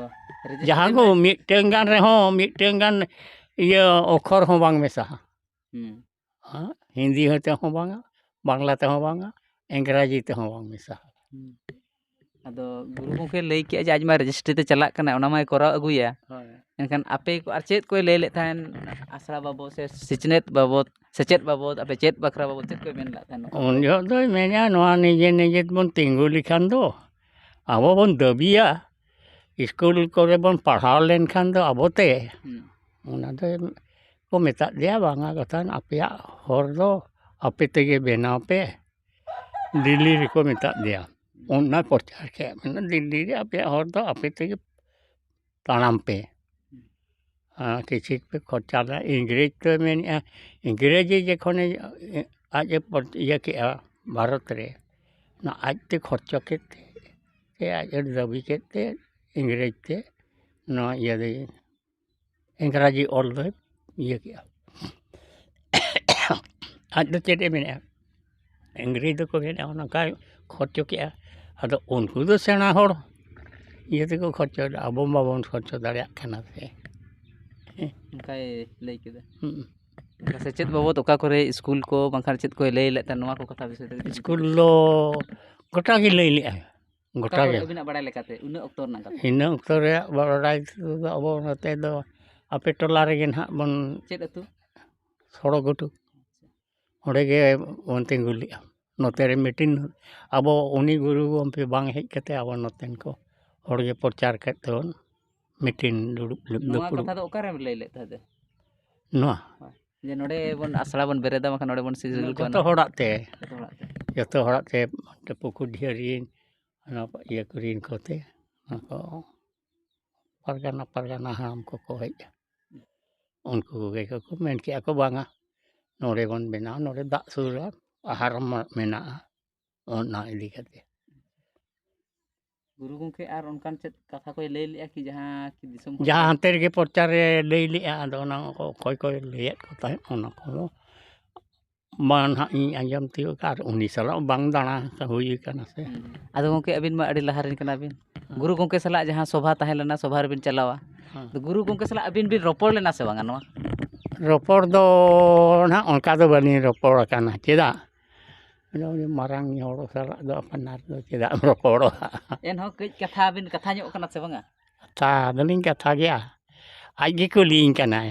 ᱨᱮᱡᱤᱥᱴᱨᱤ ᱡᱟᱦᱟᱸ ᱠᱚ ᱢᱮ- ᱢᱤᱫᱴᱟᱝ ᱜᱟᱱ ᱨᱮᱦᱚᱸ, ᱢᱤᱫᱴᱟᱝ ᱜᱟᱱ ᱤᱭᱟᱹ ᱚᱠᱷᱚᱨ ᱦᱚᱸ ᱵᱟᱝ ᱢᱮᱥᱟᱜᱼᱟ᱾ ᱦᱩᱸ᱾ ᱦᱮᱸ, ᱦᱤᱱᱫᱤ ᱦᱚᱸ ᱛᱮᱦᱚᱸ ᱵᱟᱝᱟ, ᱵᱟᱝᱞᱟ ᱛᱮᱦᱚᱸ ᱵᱟᱝᱟ, ᱤᱝᱨᱟᱡᱤ ᱛᱮᱦᱚᱸ ᱵᱟᱝ ᱢᱮᱥᱟᱜᱼᱟ᱾ ᱦᱩᱸ᱾ ᱟᱫᱚ ᱜᱩᱨᱩ ᱜᱚᱢᱠᱮ ᱞᱟᱹᱭ ᱠᱮᱜᱼᱟ ᱡᱮ ᱟᱡ ᱢᱟ ᱨᱮᱡᱤᱥᱴᱨᱤ ᱛᱮ ᱪᱟᱞᱟᱜ ᱠᱟᱱᱟᱭ, ᱚᱱᱟ ᱢᱟᱭ ᱠᱚᱨᱟᱣ ᱟᱹᱜᱩᱭᱟ᱾ ᱦᱳᱭ᱾ ᱮᱱᱠᱷᱟᱱ ᱟᱯᱮ ᱠᱚ ᱟᱨ ᱪᱮᱫ ᱠᱚᱭ ᱞᱟᱹᱭ ᱞᱮᱫ ᱛᱟᱦᱮᱱ ᱟᱥᱲᱟ ᱵᱟᱵᱚᱫ ᱥᱮ ᱥᱤᱪᱱᱟᱹᱛ ᱵᱟᱵᱚᱫ, ᱥᱮᱪᱮᱫ ᱵᱟᱵᱚᱫ, ᱟᱯᱮ ᱪᱮᱫ ᱵᱟᱠᱷᱨᱟ ᱵᱟᱵᱚᱫ ᱪᱮᱫ ᱠᱚᱭ ᱢᱮᱱ ᱞᱮᱫ ᱛᱟᱦᱮᱱ? ᱩᱱ ᱡᱚᱦᱚᱜ ᱫᱚᱭ ᱢᱮᱱᱟ, ᱱᱚᱣᱟ ᱱᱤᱡᱮ ᱱᱤᱡᱮ ᱵᱚᱱ ᱛᱤᱸᱜᱩ ᱞᱮᱠᱷᱟᱱ ᱫᱚ ᱟᱵᱚ ᱵᱚᱱ ᱫᱟᱹᱵᱤᱭᱟ, ᱥᱠᱩᱞ ᱠᱚᱨᱮ ᱵᱚᱱ ᱯᱟᱲᱦᱟᱣ ᱞᱮᱱᱠᱷᱟᱱ ᱫᱚ ᱟᱵᱚᱛᱮ᱾ ᱦᱩᱸ᱾ ᱚᱱᱟ ᱫᱚ ᱠᱚ ᱢᱮᱛᱟᱜ ᱫᱮᱭᱟ, ᱵᱟᱝᱟ ᱠᱟᱛᱷᱟ, ᱟᱯᱮᱭᱟᱜ ᱦᱚᱨ ᱫᱚ ᱟᱯᱮ ᱛᱮᱜᱮ ᱵᱮᱱᱟᱣ ᱯᱮ, ᱫᱤᱞᱞᱤ ᱨᱮᱠᱚ ᱢᱮᱛᱟᱜ ᱫᱮᱭᱟ᱾ ᱚᱱᱟ ᱯᱨᱚᱪᱟᱨ ᱠᱮᱫ, ᱢᱮᱱᱟ, ᱫᱤᱞᱞᱤ ᱨᱮ ᱟᱯᱮᱭᱟᱜ ᱦᱚᱨ ᱫᱚ ᱟᱯᱮ ᱛᱮᱜᱮ ᱛᱟᱲᱟᱢ ᱯᱮ᱾ ᱟᱨ ᱠᱤᱪᱷᱩ ᱯᱮ ᱠᱷᱚᱨᱪᱟ ᱞᱮᱫᱟ᱾ ᱤᱝᱨᱮᱡᱽ ᱫᱚᱭ ᱢᱮᱱᱮᱫᱼᱟ, ᱤᱝᱨᱮᱡᱤ ᱡᱚᱠᱷᱚᱱᱮ ᱟᱡ ᱮ ᱯᱨᱚ-, ᱤᱭᱟᱹ ᱠᱮᱜᱼᱟ ᱵᱷᱟᱨᱚᱛ ᱨᱮ, ᱚᱱᱟ ᱟᱡᱛᱮ ᱠᱷᱚᱨᱪᱟ ᱠᱮᱫ ᱛᱮ, ᱥᱮ ᱟᱡ ᱮ ᱫᱟᱹᱵᱤ ᱠᱮᱫ ᱛᱮ, ᱤᱝᱨᱮᱡᱽ ᱛᱮ ᱱᱚᱣᱟ ᱤᱭᱟᱹ ᱫᱚᱭ, ᱤᱝᱨᱟᱡᱤ ᱚᱞ ᱫᱚᱭ ᱤᱭᱟᱹ ᱠᱮᱜᱼᱟ᱾ ᱟᱡ ᱫᱚ ᱪᱮᱫ ᱮ ᱢᱮᱱᱮᱫᱼᱟ? ᱤᱝᱨᱮᱡᱽ ᱫᱚᱠᱚ ᱢᱮᱱᱟ ᱚᱱᱠᱟ ᱠᱷᱚᱨᱪᱚ ᱠᱮᱜᱼᱟ᱾ ᱟᱫᱚ ᱩᱱᱠᱩ ᱫᱚ ᱥᱮᱬᱟ ᱦᱚᱲ ᱤᱭᱟᱹ ᱛᱮᱠᱚ ᱠᱷᱚᱨᱪᱚᱭᱮᱫᱟ, ᱟᱵᱚ ᱢᱟ ᱵᱟᱵᱚᱱ ᱠᱷᱚᱨᱪᱚ ᱫᱟᱲᱮᱭᱟᱜ ᱠᱟᱱᱟ ᱥᱮ᱾ ᱚᱱᱠᱟᱭ ᱞᱟᱹᱭ ᱠᱮᱫᱟ᱾ ᱦᱩᱸ᱾ ᱥᱮᱪᱮᱫ ᱵᱟᱵᱚᱫ ᱚᱠᱟ ᱠᱚᱨᱮ ᱥᱠᱩᱞ ᱠᱚ ᱵᱟᱝᱠᱷᱟᱱ ᱪᱮᱫ ᱠᱚᱭ ᱞᱟᱹᱭ ᱞᱮᱫ ᱛᱟᱦᱮᱸ, ᱱᱚᱣᱟ ᱠᱚ ᱠᱟᱛᱷᱟ ᱵᱤᱥᱚᱭ ᱛᱮ ᱠᱟᱹᱴᱤᱡ ᱥᱠᱩᱞ ᱫᱚ ᱜᱚᱴᱟ ᱜᱮ ᱞᱟᱹᱭ ᱞᱮᱜᱼᱟᱭ, ᱚᱠᱟ ᱜᱚᱴᱟ ᱠᱚᱨᱮ ᱜᱮ᱾ ᱟᱹᱵᱤᱱᱟᱜ ᱵᱟᱲᱟᱭ ᱞᱮᱠᱟᱛᱮ ᱩᱱᱟᱹ ᱚᱠᱛᱚ ᱨᱮᱱᱟᱜ ᱠᱟᱛᱷᱟ? ᱤᱱᱟᱹ ᱚᱠᱛᱚ ᱨᱮᱭᱟᱜ ᱵᱟᱲᱟᱭ ᱛᱮᱫᱚ ᱟᱵᱚ ᱱᱚᱛᱮ ᱫᱚ ᱟᱯᱮ ᱴᱚᱞᱟ ᱨᱮᱜᱮ ᱱᱟᱦᱟᱜ ᱵᱚᱱ ᱪᱮᱫ ᱟᱹᱛᱩ? ᱥᱚᱲᱚ ᱜᱷᱩᱴᱩ᱾ ᱚᱸᱰᱮ ᱜᱮ ᱵᱚᱱ ᱛᱤᱸᱜᱩ ᱞᱮᱜᱼᱟ᱾ ᱱᱚᱛᱮ ᱨᱮ ᱢᱤᱴᱤᱝ, ᱟᱵᱚ ᱩᱱᱤ ᱜᱩᱨᱩ ᱜᱚᱢᱠᱮ ᱵᱟᱝ ᱦᱮᱡ ᱠᱟᱛᱮ ᱟᱵᱚ ᱱᱚᱛᱮᱱ ᱠᱚ ᱦᱚᱲ ᱜᱮ ᱯᱨᱚᱪᱟᱨ ᱠᱮᱫ ᱛᱮᱵᱚᱱ ᱢᱤᱴᱤᱝ ᱫᱩᱲᱩᱵ ᱱᱚᱣᱟ ᱫᱩᱯᱲᱩᱵ᱾ ᱠᱟᱛᱷᱟ ᱫᱚ ᱚᱠᱟᱨᱮᱢ ᱞᱟᱹᱭ ᱞᱮᱫ ᱛᱟᱦᱮᱸᱫ? ᱱᱚᱣᱟ ᱡᱮ ᱱᱚᱰᱮ ᱵᱚᱱ ᱟᱥᱲᱟ ᱵᱚᱱ ᱵᱮᱨᱮᱫᱟ, ᱵᱟᱝᱠᱷᱟᱱ ᱱᱚᱰᱮ ᱵᱚᱱ ᱥᱤᱨᱡᱟᱹᱣ ᱠᱚᱣᱟ ᱡᱚᱛᱚ ᱱᱚᱣᱟ᱾ ᱦᱚᱲᱟᱜ ᱛᱮ᱾ ᱡᱚᱛᱚ ᱦᱚᱲᱟᱜ ᱛᱮ᱾ ᱡᱚᱛᱚ ᱦᱚᱲᱟᱜ ᱛᱮ᱾ ᱯᱩᱠᱩᱨ ᱰᱤᱦᱟᱹᱨᱤᱱ, ᱚᱱᱟ ᱤᱭᱟᱹ ᱠᱚᱨᱮᱱ ᱠᱚᱛᱮ, ᱚᱱᱟ ᱠᱚ ᱯᱟᱨᱜᱟᱱᱟ, ᱯᱟᱨᱜᱟᱱᱟ ᱦᱟᱲᱟᱢ ᱠᱚᱠᱚ ᱦᱮᱡ ᱮᱱᱟ᱾ ᱩᱱᱠᱩ ᱠᱚᱜᱮ ᱠᱚ ᱢᱮᱱ ᱠᱮᱜᱼᱟ ᱠᱚ, "ᱵᱟᱝᱟ, ᱱᱚᱰᱮ ᱵᱚᱱ ᱵᱮᱱᱟᱣᱟ, ᱱᱚᱰᱮ ᱫᱟᱜ ᱥᱩᱨ ᱨᱮ ᱟᱦᱟᱨ ᱢᱟ-, ᱢᱮᱱᱟᱜᱼᱟ", ᱚᱱᱟ ᱤᱫᱤ ᱠᱟᱛᱮ᱾ ᱜᱩᱨᱩ ᱜᱚᱢᱠᱮ ᱟᱨ ᱚᱱᱠᱟᱱ ᱪᱮᱫ ᱠᱟᱛᱷᱟ ᱠᱚᱭ ᱞᱟᱹᱭ ᱞᱮᱜᱼᱟ ᱠᱤ, ᱡᱟᱦᱟᱸ ᱠᱤ ᱫᱤᱥᱚᱢ ᱦᱚᱲ ᱡᱟᱦᱟᱸ ᱠᱚ ᱦᱟᱱᱛᱮ ᱨᱮᱜᱮ ᱯᱨᱚᱪᱟᱨᱮ ᱞᱟᱹᱭ ᱞᱮᱜᱼᱟ, ᱟᱫᱚ ᱚᱱᱟ ᱠᱚ ᱚᱠᱚᱭ ᱠᱚᱭ ᱞᱟᱹᱭᱟᱫ ᱠᱚ ᱛᱟᱦᱮᱸᱫ, ᱚᱱᱟ ᱠᱚᱫᱚ ᱵᱟᱝ ᱱᱟᱦᱟᱜ ᱤᱧ ᱟᱸᱡᱚᱢ ᱛᱤᱭᱳᱜ ᱟᱠᱟᱫᱼᱟ, ᱟᱨ ᱩᱱᱤ ᱥᱟᱞᱟᱜ ᱵᱟᱝ ᱫᱟᱬᱟ ᱦᱩᱭ ᱟᱠᱟᱱᱟ ᱥᱮ᱾ ᱦᱩᱸ᱾ ᱟᱫᱚ ᱜᱚᱢᱠᱮ, ᱟᱹᱵᱤᱱ ᱢᱟ ᱟᱹᱰᱤ ᱞᱟᱦᱟ ᱨᱮᱱ ᱠᱟᱱᱟ ᱵᱤᱱ᱾ ᱦᱮᱸ᱾ ᱜᱩᱨᱩ ᱜᱚᱢᱠᱮ ᱥᱟᱞᱟᱜ ᱡᱟᱦᱟᱸ ᱥᱚᱵᱷᱟ ᱛᱟᱦᱮᱸ ᱞᱮᱱᱟ, ᱥᱚᱵᱷᱟ ᱨᱮᱵᱤᱱ ᱪᱟᱞᱟᱣᱟ᱾ ᱦᱮᱸ᱾ ᱟᱫᱚ ᱜᱩᱨᱩ ᱜᱚᱢᱠᱮ ᱥᱟᱞᱟᱜ ᱟᱹᱵᱤᱱ ᱵᱤᱱ ᱨᱚᱯᱚᱲ ᱞᱮᱱᱟ ᱥᱮ ᱵᱟᱝᱟ ᱱᱚᱣᱟ? ᱨᱚᱯᱚᱲ ᱫᱚ ᱱᱟᱦᱟᱜ ᱚᱱᱠᱟ ᱫᱚ ᱵᱟᱹᱞᱤᱧ ᱨᱚᱯᱚᱲ ᱟᱠᱟᱱᱟ᱾ ᱪᱮᱫᱟᱜ? ᱟᱫᱚ ᱩᱱᱤ ᱢᱟᱨᱟᱝ ᱦᱚᱲ ᱥᱟᱞᱟᱜ ᱫᱚ ᱟᱯᱱᱟᱨ ᱫᱚ ᱪᱮᱫᱟᱜ ᱮᱢ ᱨᱚᱯᱚᱲᱚᱜᱼᱟ? ᱮᱱᱦᱚᱸ ᱠᱟᱹᱡ ᱠᱟᱛᱷᱟ ᱵᱤᱱ ᱠᱟᱛᱷᱟ ᱧᱚᱜ ᱠᱟᱱᱟ ᱥᱮ ᱵᱟᱝᱟ? ᱠᱟᱛᱷᱟ ᱫᱚᱞᱤᱧ ᱠᱟᱛᱷᱟ ᱜᱮᱭᱟ᱾ ᱟᱡ ᱜᱮ ᱠᱩᱞᱤᱭᱤᱧ ᱠᱟᱱᱟᱭ,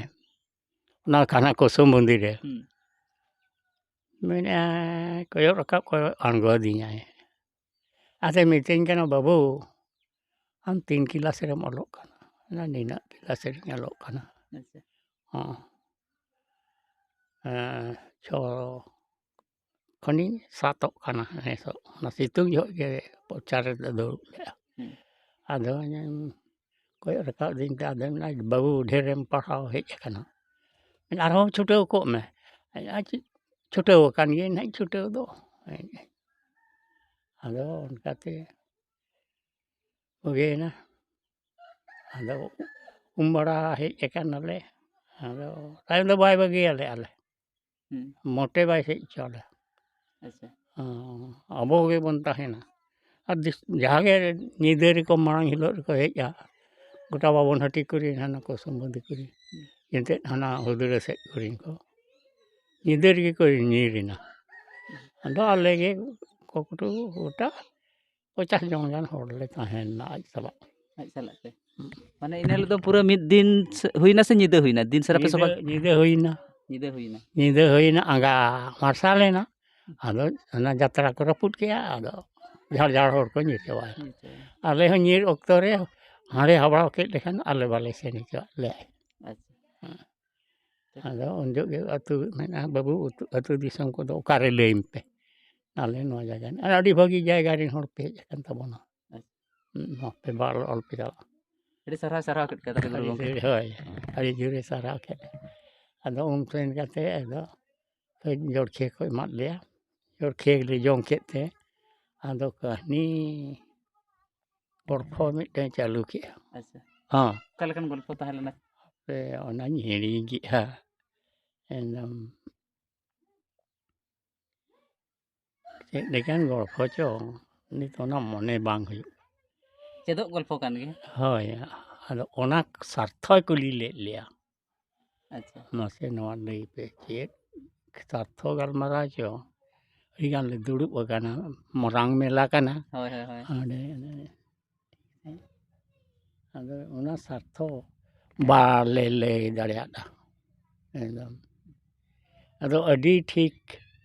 ᱚᱱᱟ ᱠᱟᱱᱟ ᱠᱩᱥᱩᱢ ᱵᱚᱱᱫᱤ ᱨᱮ᱾ ᱦᱩᱸ᱾ ᱢᱮᱱᱮᱫᱼᱟᱭ, ᱠᱚᱭᱚᱜ ᱨᱟᱠᱟᱵ ᱠᱚᱭᱚᱜ ᱟᱬᱜᱚ ᱟᱹᱫᱤᱧᱟᱭ᱾ ᱟᱫᱚᱭ ᱢᱤᱛᱟᱹᱧ ᱠᱟᱱᱟ, "ᱵᱟᱹᱵᱩ, ᱟᱢ ᱛᱤᱱ ᱠᱮᱞᱟᱥ ᱨᱮᱢ ᱚᱞᱚᱜ ᱠᱟᱱᱟ?" ᱢᱮᱱᱟ, "ᱱᱤᱱᱟᱹᱜ ᱠᱮᱞᱟᱥ ᱨᱤᱧ ᱚᱞᱚᱜ ᱠᱟᱱᱟ᱾" ᱟᱪᱪᱷᱟ᱾ ᱦᱚᱸ᱾ ᱮᱸ, ᱪᱷᱚ ᱠᱷᱚᱱᱤᱧ ᱥᱟᱛᱚᱜ ᱠᱟᱱᱟ ᱱᱮᱥᱚᱜ᱾ ᱚᱱᱟ ᱥᱤᱛᱩᱝ ᱡᱚᱦᱚᱜ ᱜᱮ ᱯᱨᱚᱪᱟᱨ ᱨᱮᱞᱮ ᱫᱩᱲᱩᱵ ᱞᱮᱜᱼᱟ᱾ ᱦᱩᱸ᱾ ᱟᱫᱚ ᱤᱧ ᱠᱚᱭᱚᱜ ᱨᱟᱠᱟᱵ ᱫᱤᱧ ᱛᱮ, ᱟᱫᱚᱧ ᱢᱮᱱᱟ, "ᱵᱟᱹᱵᱩ, ᱰᱷᱮᱨᱮᱢ ᱯᱟᱲᱦᱟᱣ ᱦᱮᱡ ᱟᱠᱟᱱᱟ, ᱟᱨᱦᱚᱸ ᱪᱷᱩᱴᱟᱹᱣ ᱠᱚᱜ ᱢᱮ᱾" ᱟᱨ ᱪᱮᱫ, ᱪᱷᱩᱴᱟᱹᱣ ᱟᱠᱟᱱ ᱜᱤᱭᱟᱹᱧ ᱱᱟᱦᱟᱜ, ᱪᱷᱩᱴᱟᱹᱣ ᱫᱚ᱾ ᱟᱫᱚ ᱚᱱᱠᱟᱛᱮ ᱵᱩᱜᱤᱭᱮᱱᱟ᱾ ᱟᱫᱚ ᱩᱢ ᱵᱟᱲᱟ ᱦᱮᱡ ᱟᱠᱟᱱᱟᱞᱮ᱾ ᱟᱫᱚ ᱛᱟᱭᱚᱢ ᱫᱚ ᱵᱟᱭ ᱵᱟᱹᱜᱤᱭᱟᱞᱮ ᱟᱞᱮ᱾ ᱦᱩᱸ᱾ ᱢᱚᱴᱮ ᱵᱟᱭ ᱦᱮᱡ ᱦᱚᱪᱚ ᱟᱞᱮ᱾ ᱟᱪᱪᱷᱟ᱾ ᱦᱚᱸ, ᱟᱵᱚ ᱜᱮᱵᱚᱱ ᱛᱟᱦᱮᱱᱟ᱾ ᱟᱨ ᱫᱤᱥ-, ᱡᱟᱦᱟᱸ ᱜᱮ ᱧᱤᱫᱟᱹ ᱨᱮᱠᱚ ᱢᱟᱲᱟᱝ ᱦᱤᱞᱳᱜ ᱨᱮᱠᱚ ᱦᱮᱡᱼᱟ, ᱜᱚᱴᱟ ᱵᱟᱵᱚᱱ ᱦᱟᱹᱴᱤ ᱠᱚᱨᱮ, ᱦᱟᱱᱟ ᱠᱚ ᱥᱚᱢᱵᱚᱫᱤ ᱠᱚᱨᱮ, ᱦᱩᱸ᱾ ᱮᱱᱛᱮᱫ ᱦᱟᱱᱟ ᱦᱩᱫᱲᱟᱹ ᱥᱮᱫ ᱠᱚᱨᱮ ᱠᱚ ᱧᱤᱫᱟᱹ ᱨᱮᱜᱮ ᱠᱚ ᱧᱤᱨ ᱮᱱᱟ᱾ ᱟᱫᱚ ᱟᱞᱮ ᱜᱮ ᱠᱚᱠᱴᱩ ᱜᱚᱴᱟ ᱯᱚᱪᱟᱥ ᱡᱚᱱ ᱜᱟᱱ ᱦᱚᱲ ᱞᱮ ᱛᱟᱦᱮᱸ ᱞᱮᱱᱟ ᱟᱡ ᱥᱟᱞᱟᱜ᱾ ᱟᱡ ᱥᱟᱞᱟᱜ ᱛᱮ? ᱦᱩᱸ᱾ ᱢᱟᱱᱮ ᱤᱱᱟᱹ ᱦᱤᱞᱳᱜ ᱫᱚ ᱯᱩᱨᱟᱹ ᱢᱤᱫ ᱫᱤᱱ ᱥᱮ-, ᱦᱩᱭᱱᱟ ᱥᱮ ᱧᱤᱫᱟᱹ ᱦᱩᱭᱱᱟ? ᱫᱤᱱ ᱥᱟᱨᱟ ᱯᱮ ᱧᱤᱫᱟᱹ, ᱥᱚᱵᱷᱟ? ᱧᱤᱫᱟᱹ ᱦᱩᱭᱱᱟ᱾ ᱧᱤᱫᱟᱹ ᱦᱩᱭᱱᱟ᱾ ᱧᱤᱫᱟᱹ ᱦᱩᱭᱱᱟ, ᱟᱸᱜᱟ ᱢᱟᱨᱥᱟᱞ ᱮᱱᱟ᱾ ᱟᱫᱚ ᱚᱱᱟ ᱡᱟᱛᱨᱟ ᱠᱚ ᱨᱟᱹᱯᱩᱫ ᱠᱮᱜᱼᱟ, ᱟᱫᱚ ᱡᱷᱟᱲ ᱡᱷᱟᱲ ᱦᱚᱲ ᱠᱚ ᱧᱤᱨ ᱪᱟᱵᱟᱭᱮᱱᱟ᱾ ᱧᱤᱨ ᱪᱟᱵᱟᱭᱮᱱᱟ᱾ ᱟᱞᱮ ᱦᱚᱸ ᱧᱤᱨ ᱚᱠᱛᱚ ᱨᱮ ᱦᱟᱸᱰᱮ ᱦᱟᱵᱲᱟᱣ ᱠᱮᱫ ᱞᱮᱠᱷᱟᱱ ᱟᱞᱮ ᱵᱟᱞᱮ ᱥᱮᱱ ᱦᱚᱪᱚᱣᱟᱜ ᱞᱮᱭᱟ᱾ ᱟᱪᱪᱷᱟ᱾ ᱟᱫᱚ ᱩᱱ ᱡᱚᱦᱚᱜ ᱜᱮ ᱟᱹᱛᱩ ᱢᱮᱱᱟᱜᱼᱟ, "ᱵᱟᱹᱵᱩ, ᱟᱹᱛᱩ, ᱟᱹᱛᱩ ᱫᱤᱥᱚᱢ ᱠᱚᱫᱚ ᱚᱠᱟᱨᱮ ᱞᱟᱹᱭ ᱢᱮᱯᱮ? ᱟᱞᱮ ᱱᱚᱣᱟ ᱡᱟᱭᱜᱟ ᱨᱮ, ᱟᱨ ᱟᱹᱰᱤ ᱵᱷᱟᱹᱜᱤ ᱡᱟᱭᱜᱟ ᱨᱮᱱ ᱦᱚᱲ ᱯᱮ ᱦᱮᱡ ᱟᱠᱟᱱ ᱛᱟᱵᱚᱱᱟ᱾ ᱟᱪᱪᱷᱟ᱾ ᱦᱩᱸ, ᱱᱚᱣᱟ ᱯᱮ ᱵᱟᱨ ᱚᱞ ᱯᱮ ᱪᱟᱞᱟᱜᱼᱟ᱾" ᱟᱹᱰᱤ ᱥᱟᱨᱦᱟᱣ, ᱥᱟᱨᱦᱟᱣ ᱠᱮᱫ ᱠᱚᱣᱟ ᱛᱟᱦᱞᱮ ᱜᱩᱨᱩ ᱟᱹᱰᱤ ᱜᱚᱢᱠᱮ᱾ ᱡᱳᱨ, ᱦᱳᱭ, ᱟᱹᱰᱤ ᱡᱳᱨᱮ ᱥᱟᱨᱦᱟᱣ ᱠᱮᱫ ᱞᱮᱭᱟ᱾ ᱟᱫᱚ ᱩᱱ ᱥᱮᱱ ᱠᱟᱛᱮ ᱟᱫᱚ ᱠᱟᱹᱡ ᱡᱚᱲᱠᱷᱮ ᱠᱚ ᱮᱢᱟᱫ ᱞᱮᱭᱟ᱾ ᱡᱚᱲᱠᱷᱮ ᱞᱮ ᱡᱚᱢ ᱠᱮᱫ ᱛᱮ ᱟᱫᱚ ᱠᱟᱹᱦᱱᱤ ᱜᱚᱞᱯᱷᱚ ᱢᱤᱫᱴᱟᱝ ᱪᱟᱹᱞᱩ ᱠᱮᱜᱼᱟ᱾ ᱟᱪᱪᱷᱟ᱾ ᱦᱚᱸ᱾ ᱚᱠᱟ ᱞᱮᱠᱟᱱ ᱜᱚᱞᱯᱷᱚ ᱛᱟᱦᱮᱸ ᱞᱮᱱᱟ? ᱦᱟᱯᱮ, ᱚᱱᱟᱧ ᱦᱤᱲᱤᱧ ᱠᱮᱜᱼᱟ᱾ ᱮᱠᱫᱚᱢ ᱪᱮᱫ ᱞᱮᱠᱟᱱ ᱜᱚᱞᱯᱷᱚ ᱪᱚ, ᱱᱤᱛ ᱚᱱᱟ ᱢᱚᱱᱮ ᱵᱟᱝ ᱦᱩᱭᱩᱜ᱾ ᱪᱮᱫᱚᱜ ᱜᱚᱞᱯᱷᱚ ᱠᱟᱱ ᱜᱮᱭᱟ᱾ ᱦᱳᱭ, ᱟᱫᱚ ᱚᱱᱟ ᱥᱟᱨᱛᱷᱚᱭ ᱠᱩᱞᱤ ᱞᱮᱫ ᱞᱮᱭᱟ᱾ ᱟᱪᱪᱷᱟ᱾ ᱢᱟᱥᱮ ᱱᱚᱣᱟ ᱞᱟᱹᱭ ᱯᱮ, ᱪᱮᱫ ᱥᱟᱨᱛᱷᱚ ᱜᱟᱞᱢᱟᱨᱟᱣ ᱪᱚ? ᱟᱹᱰᱤ ᱜᱟᱱ ᱞᱮ ᱫᱩᱲᱩᱵ ᱟᱠᱟᱱᱟ, ᱢᱟᱨᱟᱝ ᱢᱮᱞᱟ ᱠᱟᱱᱟ᱾ ᱦᱳᱭ, ᱦᱳᱭ, ᱦᱳᱭ᱾ ᱚᱸᱰᱮ, ᱚᱸᱰᱮ᱾ ᱟᱫᱚ ᱚᱱᱟ ᱥᱟᱨᱛᱷᱚ ᱵᱟᱞᱮ ᱞᱟᱹᱭ ᱫᱟᱲᱮᱭᱟᱫᱟ ᱮᱠᱫᱚᱢ᱾ ᱟᱫᱚ ᱟᱹᱰᱤ ᱴᱷᱤᱠ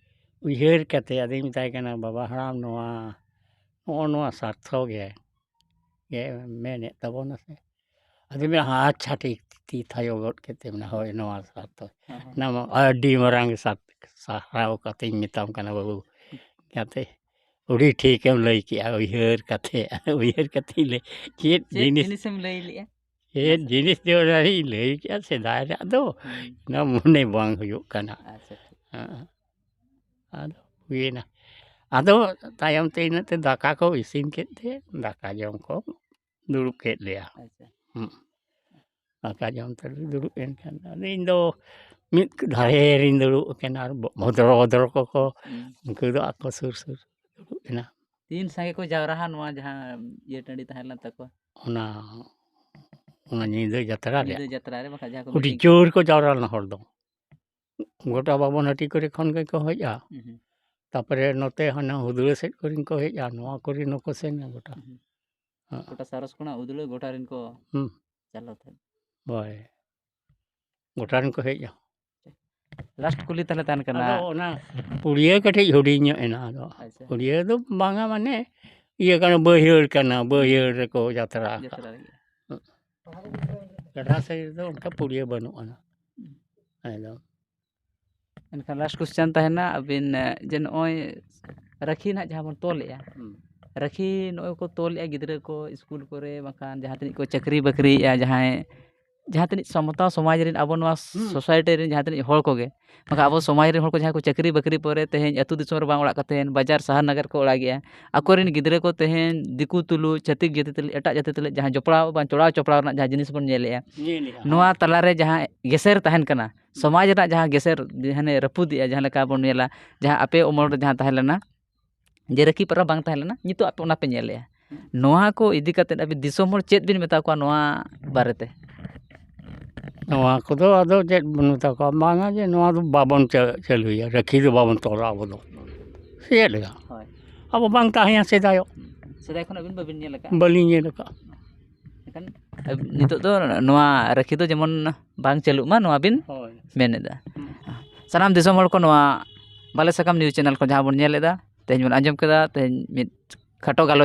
ᱩᱭᱦᱟᱹᱨ ᱠᱟᱛᱮ ᱟᱫᱚᱧ ᱢᱮᱛᱟᱭ ᱠᱟᱱᱟ, "ᱵᱟᱵᱟ ᱦᱟᱲᱟᱢ, ᱱᱚᱣᱟ, ᱱᱚᱜᱼᱚ ᱱᱚᱣᱟ ᱥᱟᱨᱛᱷᱚ ᱜᱮ, ᱜᱮ ᱢᱮᱱᱮᱫ ᱛᱟᱵᱚᱱᱟ ᱥᱮ?" ᱟᱫᱚ ᱢᱮᱱᱟ, "ᱟᱪᱪᱷᱟ, ᱴᱷᱤᱠ", ᱛᱤ ᱛᱷᱟᱭᱚ ᱜᱚᱫ ᱠᱟᱛᱮ ᱢᱮᱱᱟ, "ᱦᱳᱭ, ᱱᱚᱣᱟ ᱥᱟᱨᱛᱷᱚ, ᱦᱮᱸ, ᱦᱮᱸ᱾ ᱚᱱᱟ ᱢᱟ ᱟᱹᱰᱤ ᱢᱟᱨᱟᱝ ᱥᱟᱨ-, ᱥᱟᱨᱦᱟᱣ ᱠᱟᱛᱮᱧ ᱢᱮᱛᱟᱢ ᱠᱟᱱᱟ ᱵᱟᱹᱵᱩ", ᱠᱟᱛᱮ, "ᱟᱹᱰᱤ ᱴᱷᱤᱠᱮᱢ ᱞᱟᱹᱭ ᱠᱮᱜᱼᱟ", ᱩᱭᱦᱟᱹᱨ ᱠᱟᱛᱮ, ᱩᱭᱦᱟᱹᱨ ᱠᱟᱛᱮᱧ ᱞᱟᱹᱭ, ᱪᱮᱫ ᱪᱮᱫ ᱡᱤᱱᱤᱥ, ᱡᱤᱱᱤᱥᱮᱢ ᱞᱟᱹᱭ ᱞᱮᱜᱼᱟ? ᱪᱮᱫ ᱢᱟᱥᱮ᱾ ᱡᱤᱱᱤᱥ ᱡᱮ ᱚᱱᱟᱧ ᱞᱟᱹᱭ ᱠᱮᱜᱼᱟ ᱥᱮᱫᱟᱭ ᱨᱮᱭᱟᱜ ᱫᱚ, ᱦᱩᱸ᱾ ᱚᱱᱟ ᱢᱚᱱᱮ ᱵᱟᱝ ᱦᱩᱭᱩᱜ ᱠᱟᱱᱟ᱾ ᱟᱪᱪᱷᱟ, ᱴᱷᱤᱠ᱾ ᱦᱮᱸ᱾ ᱟᱫᱚ ᱦᱩᱭᱮᱱᱟ᱾ ᱟᱫᱚ ᱛᱟᱭᱚᱢ ᱛᱮ ᱤᱱᱟᱹᱜ ᱛᱮ ᱫᱟᱠᱟ ᱠᱚ ᱤᱥᱤᱱ ᱠᱮᱫ ᱛᱮ ᱫᱟᱠᱟ ᱡᱚᱢ ᱠᱚ ᱫᱩᱲᱩᱵ ᱠᱮᱫ ᱞᱮᱭᱟ᱾ ᱟᱪᱪᱷᱟ᱾ ᱦᱩᱸ᱾ ᱫᱟᱠᱟ ᱡᱚᱢ ᱛᱮᱞᱮ ᱫᱩᱲᱩᱵ ᱮᱱ ᱠᱷᱟᱱ ᱟᱫᱚ ᱤᱧ ᱫᱚ ᱢᱤᱫ ᱫᱷᱟᱨᱮ ᱨᱤᱧ ᱫᱩᱲᱩᱵ ᱟᱠᱟᱱᱟ ᱟᱨ ᱵᱷᱚᱫᱽᱨᱚ ᱵᱷᱚᱫᱽᱨᱚ ᱠᱚᱠᱚ, ᱦᱩᱸ᱾ ᱩᱱᱠᱩ ᱫᱚ ᱟᱠᱚ ᱥᱩᱨ ᱥᱩᱨ ᱫᱩᱲᱩᱵ ᱮᱱᱟ᱾ ᱛᱤᱱ ᱥᱟᱸᱜᱮ ᱠᱚ ᱡᱟᱣᱨᱟᱜᱼᱟ ᱱᱚᱣᱟ ᱡᱟᱦᱟᱸ ᱤᱭᱟᱹ ᱴᱟᱺᱰᱤ ᱛᱟᱦᱮᱸ ᱞᱮᱱ ᱛᱟᱠᱚᱣᱟ? ᱚᱱᱟ, ᱚᱱᱟ ᱧᱤᱫᱟᱹ ᱡᱟᱛᱨᱟ ᱨᱮ? ᱧᱤᱫᱟᱹ ᱡᱟᱛᱨᱟ ᱨᱮ ᱵᱟᱠᱷᱟᱡ ᱡᱟᱦᱟᱸ ᱠᱚ ᱟᱹᱰᱤ meeting ᱡᱳᱨ ᱠᱚ ᱡᱟᱣᱨᱟ ᱞᱮᱱᱟ ᱦᱚᱲ ᱫᱚ᱾ ᱜᱚᱴᱟ ᱵᱟᱵᱚᱱ ᱦᱟᱹᱴᱤ ᱠᱚᱨᱮ ᱠᱷᱚᱱ ᱜᱮᱠᱚ ᱦᱮᱡᱼᱟ᱾ ᱦᱩᱸ, ᱦᱩᱸ᱾ ᱛᱟᱯᱚᱨᱮ ᱱᱚᱛᱮ ᱦᱟᱱᱟ ᱦᱩᱫᱽᱲᱟᱹ ᱥᱮᱫ ᱠᱚᱨᱮᱱ ᱠᱚ ᱦᱮᱡᱼᱟ, ᱱᱚᱣᱟ ᱠᱚᱨᱮᱱ ᱦᱚᱸᱠᱚ ᱥᱮᱱᱟ ᱜᱚᱴᱟ᱾ ᱦᱩᱸ᱾ ᱦᱮᱸ᱾ ᱜᱚᱴᱟ ᱥᱟᱨᱚᱥ ᱠᱷᱚᱱᱟᱜ ᱦᱩᱫᱽᱲᱟᱹ ᱜᱚᱴᱟ ᱨᱮᱱ ᱠᱚ ᱦᱩᱸ᱾ ᱪᱟᱞᱟᱣ ᱛᱟᱦᱮᱸᱫ᱾ ᱦᱳᱭ᱾ ᱜᱚᱴᱟ ᱨᱮᱱ ᱠᱚ ᱦᱮᱡᱼᱟ᱾ Last ᱠᱩᱞᱤ ᱛᱟᱦᱞᱮ ᱛᱟᱦᱮᱱ ᱠᱟᱱᱟ᱾ ᱟᱫᱚ ᱚᱱᱟ ᱯᱩᱲᱤᱭᱟᱹ ᱠᱟᱹᱴᱤᱡ ᱦᱩᱰᱤᱧ ᱧᱚᱜ ᱮᱱᱟ ᱟᱫᱚ᱾ ᱟᱪᱪᱷᱟ᱾ ᱯᱩᱲᱤᱭᱟᱹ ᱫᱚ ᱵᱟᱝᱟ, ᱢᱟᱱᱮ ᱤᱭᱟᱹ ᱠᱟᱱᱟ, ᱵᱟᱹᱭᱦᱟᱹᱲ ᱠᱟᱱᱟ, ᱵᱟᱹᱭᱦᱟᱹᱲ ᱨᱮᱠᱚ ᱡᱟᱛᱨᱟ ᱟᱠᱟᱫᱟ᱾ ᱡᱟᱛᱨᱟ ᱞᱟᱹᱜᱤᱫ᱾ ᱪᱮᱦᱨᱟ ᱥᱟᱺᱦᱤᱡ ᱫᱚ ᱚᱱᱠᱟ ᱯᱩᱲᱤᱭᱟᱹ ᱵᱟᱹᱱᱩᱜ ᱟᱱᱟ᱾ ᱮᱠᱫᱚᱢ᱾ ᱮᱱᱠᱷᱟᱱ ᱞᱟᱥᱴ ᱠᱚᱥᱪᱮᱱ ᱛᱟᱦᱮᱱᱟ ᱟᱹᱵᱤᱱ, ᱮ, ᱡᱮ ᱱᱚᱜᱼᱚᱭ ᱨᱟᱹᱠᱷᱤ ᱱᱟᱦᱟᱜ ᱡᱟᱦᱟᱸ ᱵᱚᱱ ᱛᱚᱞᱮᱜᱼᱟ, ᱦᱩᱸ᱾ ᱨᱟᱹᱠᱷᱤ ᱱᱚᱜᱼᱚᱭ ᱠᱚ ᱛᱚᱞᱮᱜᱼᱟ ᱜᱤᱫᱽᱨᱟᱹ ᱠᱚ ᱥᱠᱩᱞ ᱠᱚᱨᱮ, ᱵᱟᱝᱠᱷᱟᱱ ᱡᱟᱦᱟᱸ ᱛᱤᱱᱟᱹᱜ ᱠᱚ ᱪᱟᱹᱠᱨᱤ ᱵᱟᱹᱠᱨᱤᱭᱮᱜᱼᱟ, ᱡᱟᱦᱟᱸᱭ, ᱡᱟᱦᱟᱸ ᱛᱤᱱᱟᱹᱜ ᱥᱟᱶᱛᱟ ᱥᱚᱢᱟᱡᱽ ᱨᱮᱱ, ᱟᱵᱚ ᱱᱚᱣᱟ ᱦᱩᱸ᱾ ᱥᱳᱥᱟᱭᱴᱤ ᱨᱮᱱ ᱡᱟᱦᱟᱸ ᱛᱤᱱᱟᱹᱜ ᱦᱚᱲ ᱠᱚᱜᱮ, ᱵᱟᱝᱠᱷᱟᱱ ᱟᱵᱚ ᱥᱚᱢᱟᱡᱽ ᱨᱮᱱ ᱦᱚᱲ ᱠᱚ ᱡᱟᱦᱟᱸᱭ ᱠᱚ ᱪᱟᱹᱠᱨᱤ ᱵᱟᱹᱠᱨᱤ ᱯᱚᱨᱮ ᱛᱮᱦᱮᱧ ᱟᱹᱛᱩ ᱫᱤᱥᱚᱢ ᱨᱮ ᱵᱟᱝ ᱚᱲᱟᱜ ᱠᱟᱛᱮ ᱵᱟᱡᱟᱨ ᱥᱟᱦᱟᱨ ᱱᱟᱜᱟᱨ ᱠᱚ ᱚᱲᱟᱜᱮᱜᱼᱟ, ᱟᱠᱚᱨᱮᱱ ᱜᱤᱫᱽᱨᱟᱹ ᱠᱚ ᱛᱮᱦᱮᱧ ᱫᱤᱠᱩ ᱛᱩᱞᱩᱡ, ᱪᱷᱟᱹᱛᱤᱠ ᱡᱟᱹᱛᱤ ᱛᱩᱞᱩᱡ, ᱮᱴᱟᱜ ᱡᱟᱹᱛᱤ ᱛᱩᱞᱩᱡ ᱡᱟᱦᱟᱸ ᱡᱚᱯᱲᱟᱣ ᱵᱟᱝ ᱪᱚᱲᱟᱣ ᱪᱚᱯᱲᱟᱣ ᱨᱮᱱᱟᱜ ᱡᱟᱦᱟᱸ ᱡᱤᱱᱤᱥ ᱵᱚᱱ ᱧᱮᱞᱮᱜᱼᱟ, ᱧᱮᱞᱮᱜᱼᱟ᱾ ᱱᱚᱣᱟ ᱛᱟᱞᱟᱨᱮ ᱡᱟᱦᱟᱸ ᱜᱮᱥᱮᱨ ᱛᱟᱦᱮᱱ ᱠᱟᱱᱟ, ᱥᱚᱢᱟᱡᱽ ᱨᱮᱱᱟᱜ ᱡᱟᱦᱟᱸ ᱜᱮᱥᱮᱨ, ᱦᱟᱱᱮ ᱨᱟᱹᱯᱩᱫᱮᱜᱼᱟ, ᱡᱟᱦᱟᱸ ᱞᱮᱠᱟ ᱵᱚᱱ ᱧᱮᱞᱟ, ᱡᱟᱦᱟᱸ ᱟᱯᱮ ᱩᱢᱮᱨ ᱨᱮ ᱡᱟᱦᱟᱸ ᱛᱟᱦᱮᱸ ᱞᱮᱱᱟ, ᱡᱮ ᱨᱟᱹᱠᱷᱤ ᱯᱟᱨᱟᱵᱽ ᱵᱟᱝ ᱛᱟᱦᱮᱸ ᱞᱮᱱᱟ, ᱱᱤᱛᱚᱜ ᱟᱯᱮ ᱚᱱᱟ ᱯᱮ ᱧᱮᱞᱮᱜᱼᱟ᱾ ᱱᱚᱣᱟ ᱠᱚ ᱤᱫᱤ ᱠᱟᱛᱮᱫ ᱟᱵᱤᱱ ᱫᱤᱥᱚᱢ ᱦᱚᱲ ᱪᱮᱫ ᱵᱤᱱ ᱢᱮᱛᱟ ᱠᱚᱣᱟ ᱱᱚᱣᱟ ᱵᱟᱨᱮᱛᱮ? ᱱᱚᱣᱟ ᱠᱚᱫᱚ ᱟᱫᱚ ᱪᱮᱫ ᱵᱚᱱ ᱢᱮᱛᱟ ᱠᱚᱣᱟ, ᱵᱟᱝᱟ ᱡᱮ ᱱᱚᱣᱟ ᱫᱚ ᱵᱟᱵᱚᱱ ᱪᱟ-, ᱪᱟᱹᱞᱩᱭᱟ, ᱨᱟᱹᱠᱷᱤ ᱫᱚ ᱵᱟᱵᱚᱱ ᱛᱚᱞᱟ ᱟᱵᱚ ᱫᱚ᱾ ᱪᱮᱫ ᱞᱮᱠᱟ? ᱦᱳᱭ᱾ ᱟᱵᱚ ᱵᱟᱝ ᱛᱟᱦᱮᱸᱭᱟ ᱥᱮᱫᱟᱭᱚᱜ᱾ ᱥᱮᱫᱟᱭ ᱠᱷᱚᱱ ᱟᱹᱵᱤᱱ ᱵᱟᱹᱵᱤᱱ ᱧᱮᱞ ᱟᱠᱟᱫᱼᱟ? ᱵᱟᱹᱞᱤᱧ ᱧᱮᱞ ᱟᱠᱟᱫᱼᱟ᱾ ᱮᱱᱠᱷᱟᱱ ᱟᱹᱵ-, ᱱᱤᱛᱚᱜ ᱫᱚ ᱱᱚᱣᱟ ᱨᱟᱹᱠᱷᱤ ᱫᱚ ᱡᱮᱢᱚᱱ ᱵᱟᱝ ᱪᱟᱹᱞᱩᱜ ᱢᱟ, ᱱᱚᱣᱟ ᱵᱤᱱ ᱦᱳᱭ᱾ ᱢᱮᱱ ᱮᱫᱟ᱾ ᱦᱩᱸ᱾ ᱥᱟᱱᱟᱢ ᱫᱤᱥᱚᱢ ᱦᱚᱲ ᱠᱚ ᱱᱚᱣᱟ ᱵᱟᱞᱮ ᱥᱟᱠᱟᱢ ᱱᱤᱭᱩᱡᱽ ᱪᱮᱱᱮᱞ ᱠᱚ ᱡᱟᱦᱟᱸ ᱵᱚᱱ ᱧᱮᱞ ᱮᱫᱟ, ᱛᱮᱦᱮᱧ ᱵᱚᱱ ᱟᱸᱡᱚᱢ ᱠᱮᱫᱟ, ᱛᱮᱦᱮᱧ ᱢᱤᱫ ᱠᱷᱟᱴᱚ ᱜᱟᱞᱚᱪ